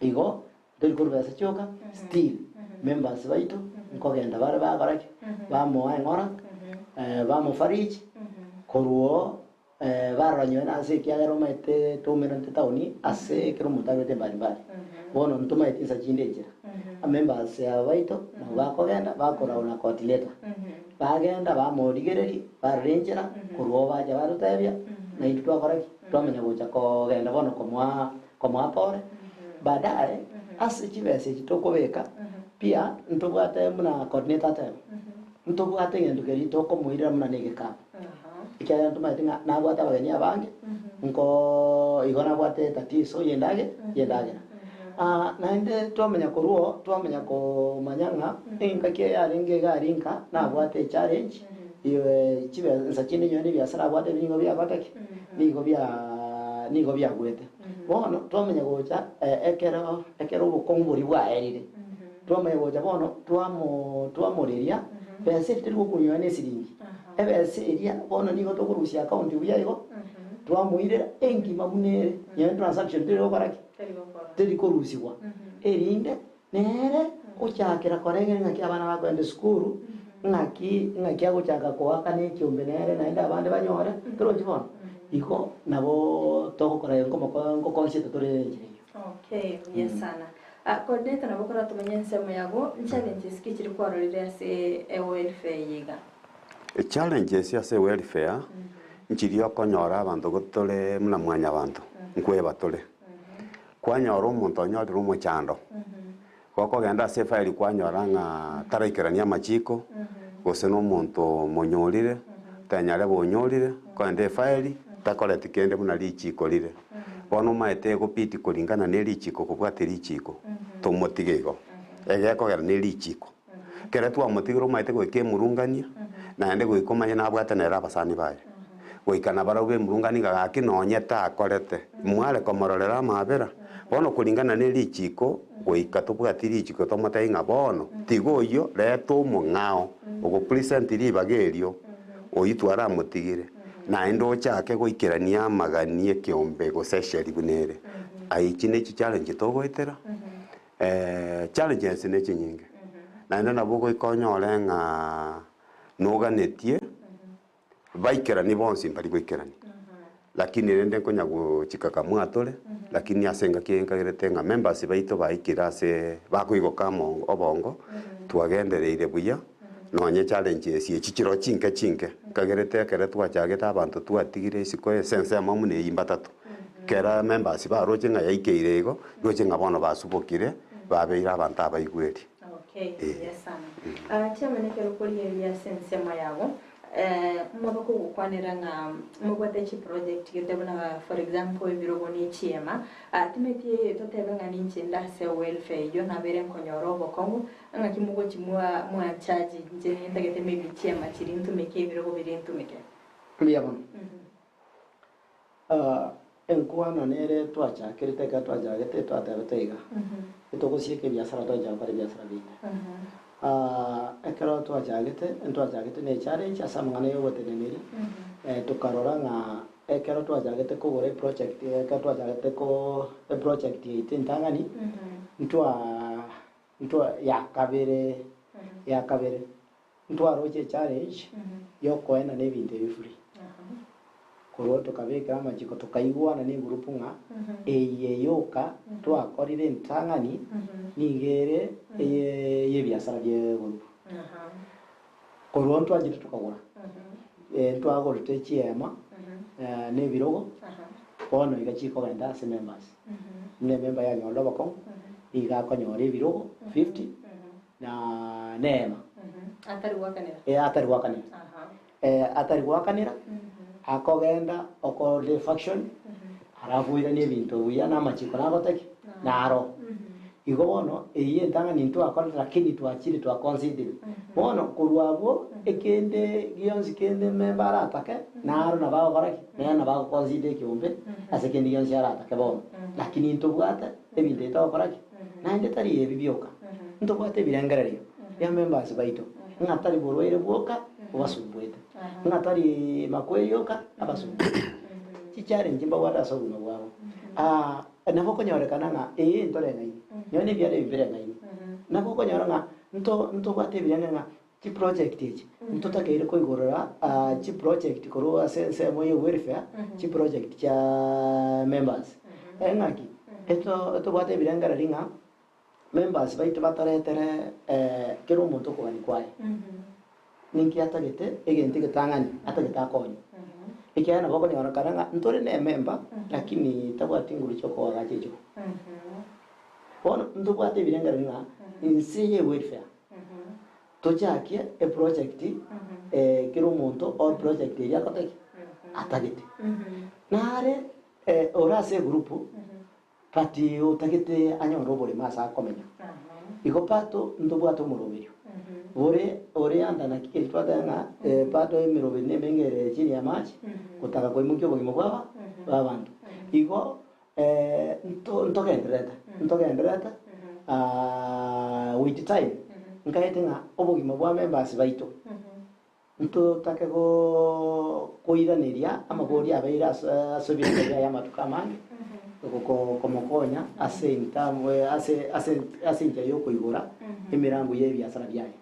Igo tori korwa besa chioka, still members baito nkogenda bare bakora ki? Bamoa eng'ora, bamofariji, korwa oo Barora nyowe nase ekiagera omaete toumerante taoni ase ekero omonto aruete mbari mbari. Bono ntomaeti insa chinde enchera. Amembers aba baito nabo bakogenda bakoragwa na coordinator. Bagenda bamorigereria barora enchera korwa oo bacha batotebia naintwe twakora ki? Twamanya gocha kogenda bono komoa komoa pore. Baadaye ase chibesa echi tokobeka pia ntobwate buna coordinator ateba, ntobwate egento keria tokomoirera buna na egekabu. Ekiagera ntomaete ng'a nabwate abageni abange, nkoo igo nabwate etatiso y'endage y'endagera. Naende twamanya korwa oo, twamanya komanya ng'a engaki eye yarenge iga aria nka, nabwate echallenge, chibe nsa chinde nonye na ebiasara abwate ebi nigo biagote ki? Nigo biaa nigo biagwete. Bono twamanya gocha ekero ekero obokong'u boria bwaerire, twamanya gocha bono twamo twamoreria, besa eria teri gokunywa na esiringi. Ebesa eria bono nigo tokorusia account buya igo, twamoirera engima buna ere, nonye transaction teri gokora ki? Teri korusigwa, erinde nere ochakera koreng'ana ng'aki abana bakoenda esukuru, ng'aki ng'aki agochaka koakana ekiombe nere naende abande banyore, torochi bono? Igo nabo togokora igo nkomoko nkokonsiete tore enchera eyio. Okay, buya sana. Ah, coordinator nabo koratomanye ensemo yago, nchallenges ki chiri kwarorire ase ewelfare eye iga? Echallenges ase ewelfare, nchiria okonyora abanto gotore buna mwanyabanto, nkweba tore. Kwanyora omonto onyorire omochando, gokogenda ase efairi kwanyora ng'a taraikerania amachiko, gose na omonto omonyorire, tanyare bonyorire, kogenda efairi, takoreti kende buna richiko rire. Bono omanyete egobidi kuringana ne richiko kobwatia richiko, tomotige igo, egekogera ne richiko. Ekero twamotigire omanyete goika emurungania, naende goika omanye nabwate nere abasani baye. Goika nabarabwo b'emurungania ng'a gaki nonye takorete, mware komororera amaabera. Bono kuringana ne richiko, goika tobwati richiko tomotebie ng'a bono, tiga oyio, reta omong'ao, ogopresent ribaga erio, oyio twaramotigire, naende ochake goikerania amagani ekeombe gose esheri buna ere. Aye echi ne chichallenge togoetera. Challenges ne chinyinge, naende nabo ogoika onyore ng'a noganetie baikeranie bonsi mbari goikerania, lakini rende nkonya gochika kamwe atore, lakini ase engaki eye nkagerete ng'a members baito baikire ase bakoigoka amo obongo, twagendereire buya, nonye challenges echi chiroo chinke chinke, nkagerete ekere twachagete abanto twatigire isiko ase ensemo buna eywo mbatato. Kera members baroche ng'a yaikeire igo, roche ng'a bono basubokire, babeire abanto abaigweri. Okay, buya sana. Ah, chairman ekero okorigereria ase ensemo yago, eh, mobe kogokwanera ng'a mobwate chiproject gete buna for example ebirogo ne chiema, ah, timeti totebe ng'a ninche inde ase welfare eyio nabere nkonyora obokong'u, ng'aki mogochi mwa mwacharge inche nintagete maybe chiema chiria ntumeke ebirogo biria ntumeke. Mbuya mono. Enkwana nere twachakerete ekero twachagete twatebete iga, etogosieka ebiasara twachaka gokora ebiasara binde. Ekero twachagete, ntwachagete ne echallenge ase amang'ana ya oboteneneri, tokarora ng'a ekero twachagete kogora eproject ekero twachagete ko eproject yaito entang'ani, ntwa ntwa ya kabere ya kabere. Ntwaroche echallenge yokoenana ebinto ebi free. Korwa tokabekera amachiko tokaigwana ne egroup ng'a eye yoka twakorire entang'ani nigo ere eye yebiasara bie egroup. Korwa ntwachete tokagora, ntwagorete chiema na ebirogo, bono iga chikogenda ase members. Buna emember yanyorire obokong'u, nigo akonyora ebirogo 50. Na neema. Atari goakanera. Eh, atari goakanera. Eh, atari goakanera, akogenda okore faction, alafu oiranie ebinto buya na amachiko nagote ki? Naro. Igo bono, eyio entang'ani ntwakorete lakini twachire twaconsiderire. Bono korwa abwo, ekende gionsi kende member aratake, naro nabo agokora ki? Nere nabo agoconsider ekeombe, ase kende gionsi aratake bono. Lakini ntobwate ebinto ebi togokora ki? Naende tari ebi bioka, ntobwate ebirengererio bia members baito, ng'a tari borwaire bwoka bobasumbuete, ng'a tari makweri oka abasumbuete. Chichallenge mbabwate ase obogima bwabo. Nabo okonyorekana ng'a ee ntoreng'aini, nonye na ebiara ebi mbireng'aini. Nabo okonyora ng'a nto ntobwate ebirengererio ng'a Chiproject echi ntotakeire koigorora chiproject korwa ase ensemo ye welfare, chiproject chia members. Eng'aki eto etobwate ebirengererio ng'a members baito batoretere kera omonto okogania kwaye. Ninki atagete egento egetang'ani atagete akonywe. Ekiagera nabo okonyorekana ng'a ntore na emember lakini tabwati nguru chia okoagacha echoo. Bono ntobwate ebirengererio ng'a inse ye welfare. Tochakie eproject kera omonto o project eria agote ki? Atagete. Nare ore ase egroup but otagete anyore oboremo ase akomenya. Igo pato ntobwate omoroberio bore ore under naki keri twateba ng'a bado emeroberio na emenge ere chini ya maji gotaka koimokia obogima bwa bwa abanto. Igo Nto ntogendererete, ntogendererete with time, nkaete ng'a obogima bwa members baito, ntotake go koiraneria amabori abeire ase ase ebirengo biaye amatuko amange, goko komokonya ase in term ase ase ase enchera ya okoigora emirango ya ebiasara biaye.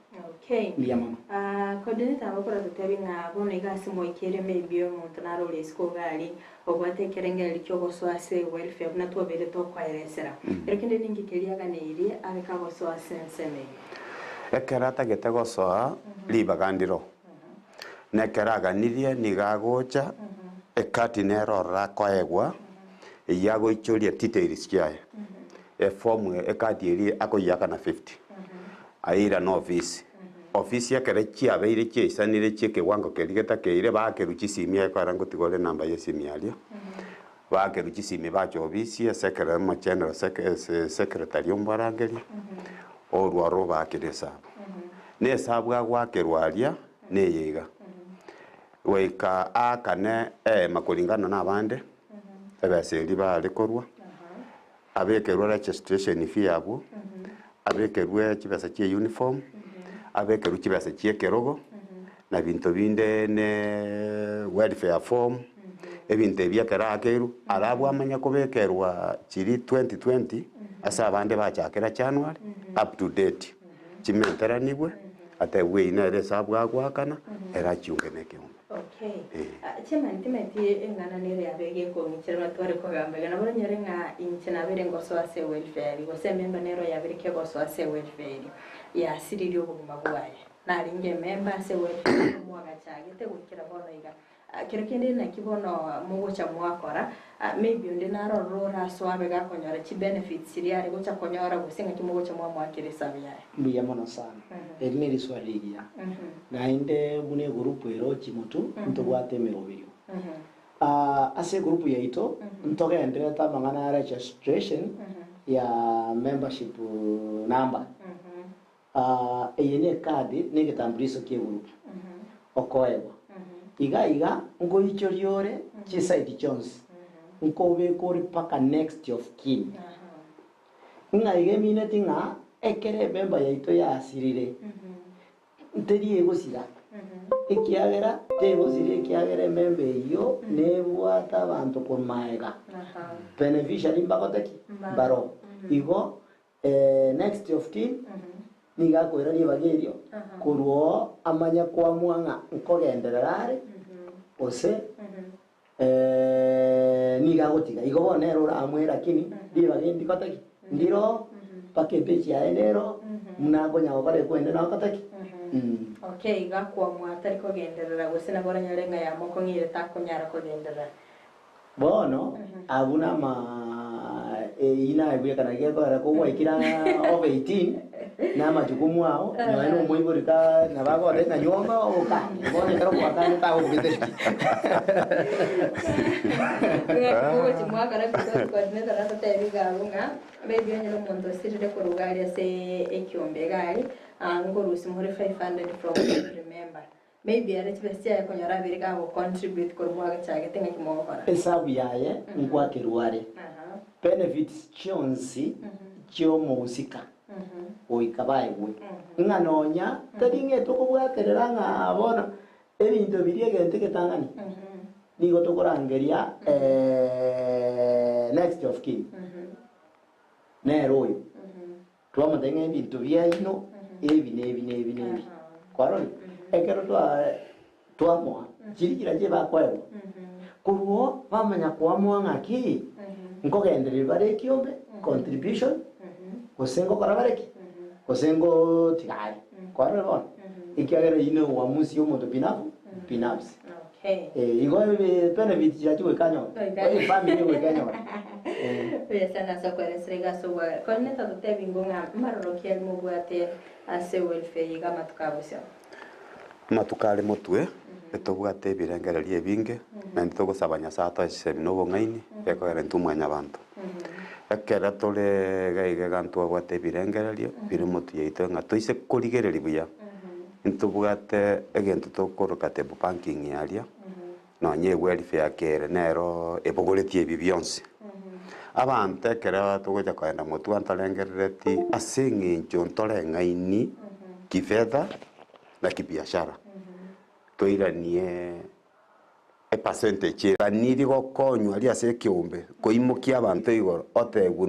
Okay. Mbuya mono. Ah, coordinator abakora totebi ng'a bono iga ase moikeire maybe omonto nare ore isiko iga aria obwate ekerengererio kiogosoa ase welfare buna twabeire tokoeresera. Ero kende ninki keria aganeirie abe kagosoa ase ensemo eye? Ekero atagete gosoa ribaga ndiro, na ekero aganirie nigo agocha, ekati nere ororo akoegwa, eyio agoichoria details chiaye, eform ekadi eria akoyiaka na 50, airane ofisi. Ofisi ekero chiabeire chiaisanire chi'ekewango keria getakeire, baakerwa chisimi ekero ngotiga ore enamba y'esimi aria, baakerwa chisimi bacha ofisi ase ekero omogeneral secretary omobarangeria, orwa ororo obaakere esabu. Na esabu agoakerwa aria, neye iga, goika aakane eema kulingana na abande, ebesa eria bare korwa, Abekerwe registration fee abwo, abekerwe chibesa chia uniform, abekerwe chibesa chia ekerogo, na binto binde ne welfare form, ebinto ebi ekero aakeirwe, arabwo amanye kobekerwa chiria 2020 ase abande bachakera January up to date, chimenteranigwe, atebwe eyio nere esabu agoakana, ere achiunge na ekeombe. Okay. Ah, Chairman, timanyeti eng'ana nere yabe egekong'ichera buna tware kogamba iga. Nabo oranyore ng'a inche nabeire ngosoa ase ewelfare eria, gose emember nero yabeire kegosoa ase ewelfare eria, yasiririe obogima bwaye. Narenge emember ase ewelfare omwagacha agete goikera bono iga. Ah, kero kende naki bono mogocha mwakora, ah, maybe onde naro ororo orasoe abe gakonyora chibenefits chiria are gocha konyora gose ng'aki mogocha mwamoakera esabu yaye. Mbuya mono sana. Eri neriswali rigiya. Naende buna egurupu ero chimotu ntobwate emeroberio. Ase egurupu yaito ntogendererete amang'ana ya registration ya membership number. Eye ne ekadi na egetambuliso kia egurupu okoegwa. Iga iga nkoichoria ore chiside chionsi, nkobeka ore mpaka next of kin. Ng'a iga emineti ng'a ekero ememba yaito yasirire, teri egosira, ekiagera tegosira ekiagera ememba eyio nebwate abanto korwa magega, beneficiary mbagote ki? Mbaro. Igo next of kin nigo akoira ribaga erio korwa oo amanye koamua ng'a nkogenderera are gose nigo agotiga. Igo bono nere oraamue lakini ribaga endi ngote ki? Ndiro mpaka epeji yaye nero buna akonya gokora ekwende nagote ki? Okay, iga akoamua atari kogenderera gose nabo oranyore ng'a yamokong'eire takonyara kogenderera. Bono abwo nama eyio naebwekana gekogera kogwaikire over 18 na amajukumu ao nonya na omoibori ka nabo agoteba ng'a nyuoma okane bono ekero gwakane tagokobetereria. Ogochi mwakora because coordinator natotebi iga abwo ng'a maybe onye na omonto osirire korwa iga aria ase ekiombe iga aria, nkorusia more 500 from every member. Maybe ere chibesa chiaye konyora abere gago contribute korwa mwagechagete ng'aki mogokora. Esabu yaye nkwakerwa are. Benefits chionsi. Chia omousika goika baegwe, ng'a nonya tari ng'a etokobwaterera ng'a bono ebinto biria egento egetang'ani nigo tokorangeria next of kin nere oyo, twamotebia ng'a ebinto biaino ebi na ebi na ebi na ebi, kwarorire? Ekero twa twamoa chiria chiria chibakoegwa, korwa oo bamanya koamua ng'aki nkogendereria bare ekiombe, contribution, gose ngokora bare ki, gose ngotiga aye. Kwarorire bono? Ekiagera eyio ne uamuzi ya omonto binafu binafsi. Okay. Eh, igo ebe benefit chiachi goika anyore, Goika. oye family goika enyore. Eh. Buya sana ase okoeresera iga ase obwagare. Korende tototebi ng'o ng'a maroro ki aria mobwate ase welfare iga amatuko a bosio? Amatuko are motwe, etobwate ebirengererio ebinge, naende togosaba Nyasaye atoe chisemi na obong'aini, gekogera intwe mwanyabanto. Ekero tore iga iga iga ntwabwate ebirengererio bire motwe yaito ng'a toise korigereria buya, ntobwate egento tokoroka table banking aria, nonye ewelfare kere nero ebogoretie ebi bionsi. Abanto ekero togocha kogenda motwe ntorengerereti ase eng'encho ntoreng'aini kifedha na kibiashara, toiranie epercentage ere niri gokonywa aria ase ekeombe koimokia abanto igoro otebiwe.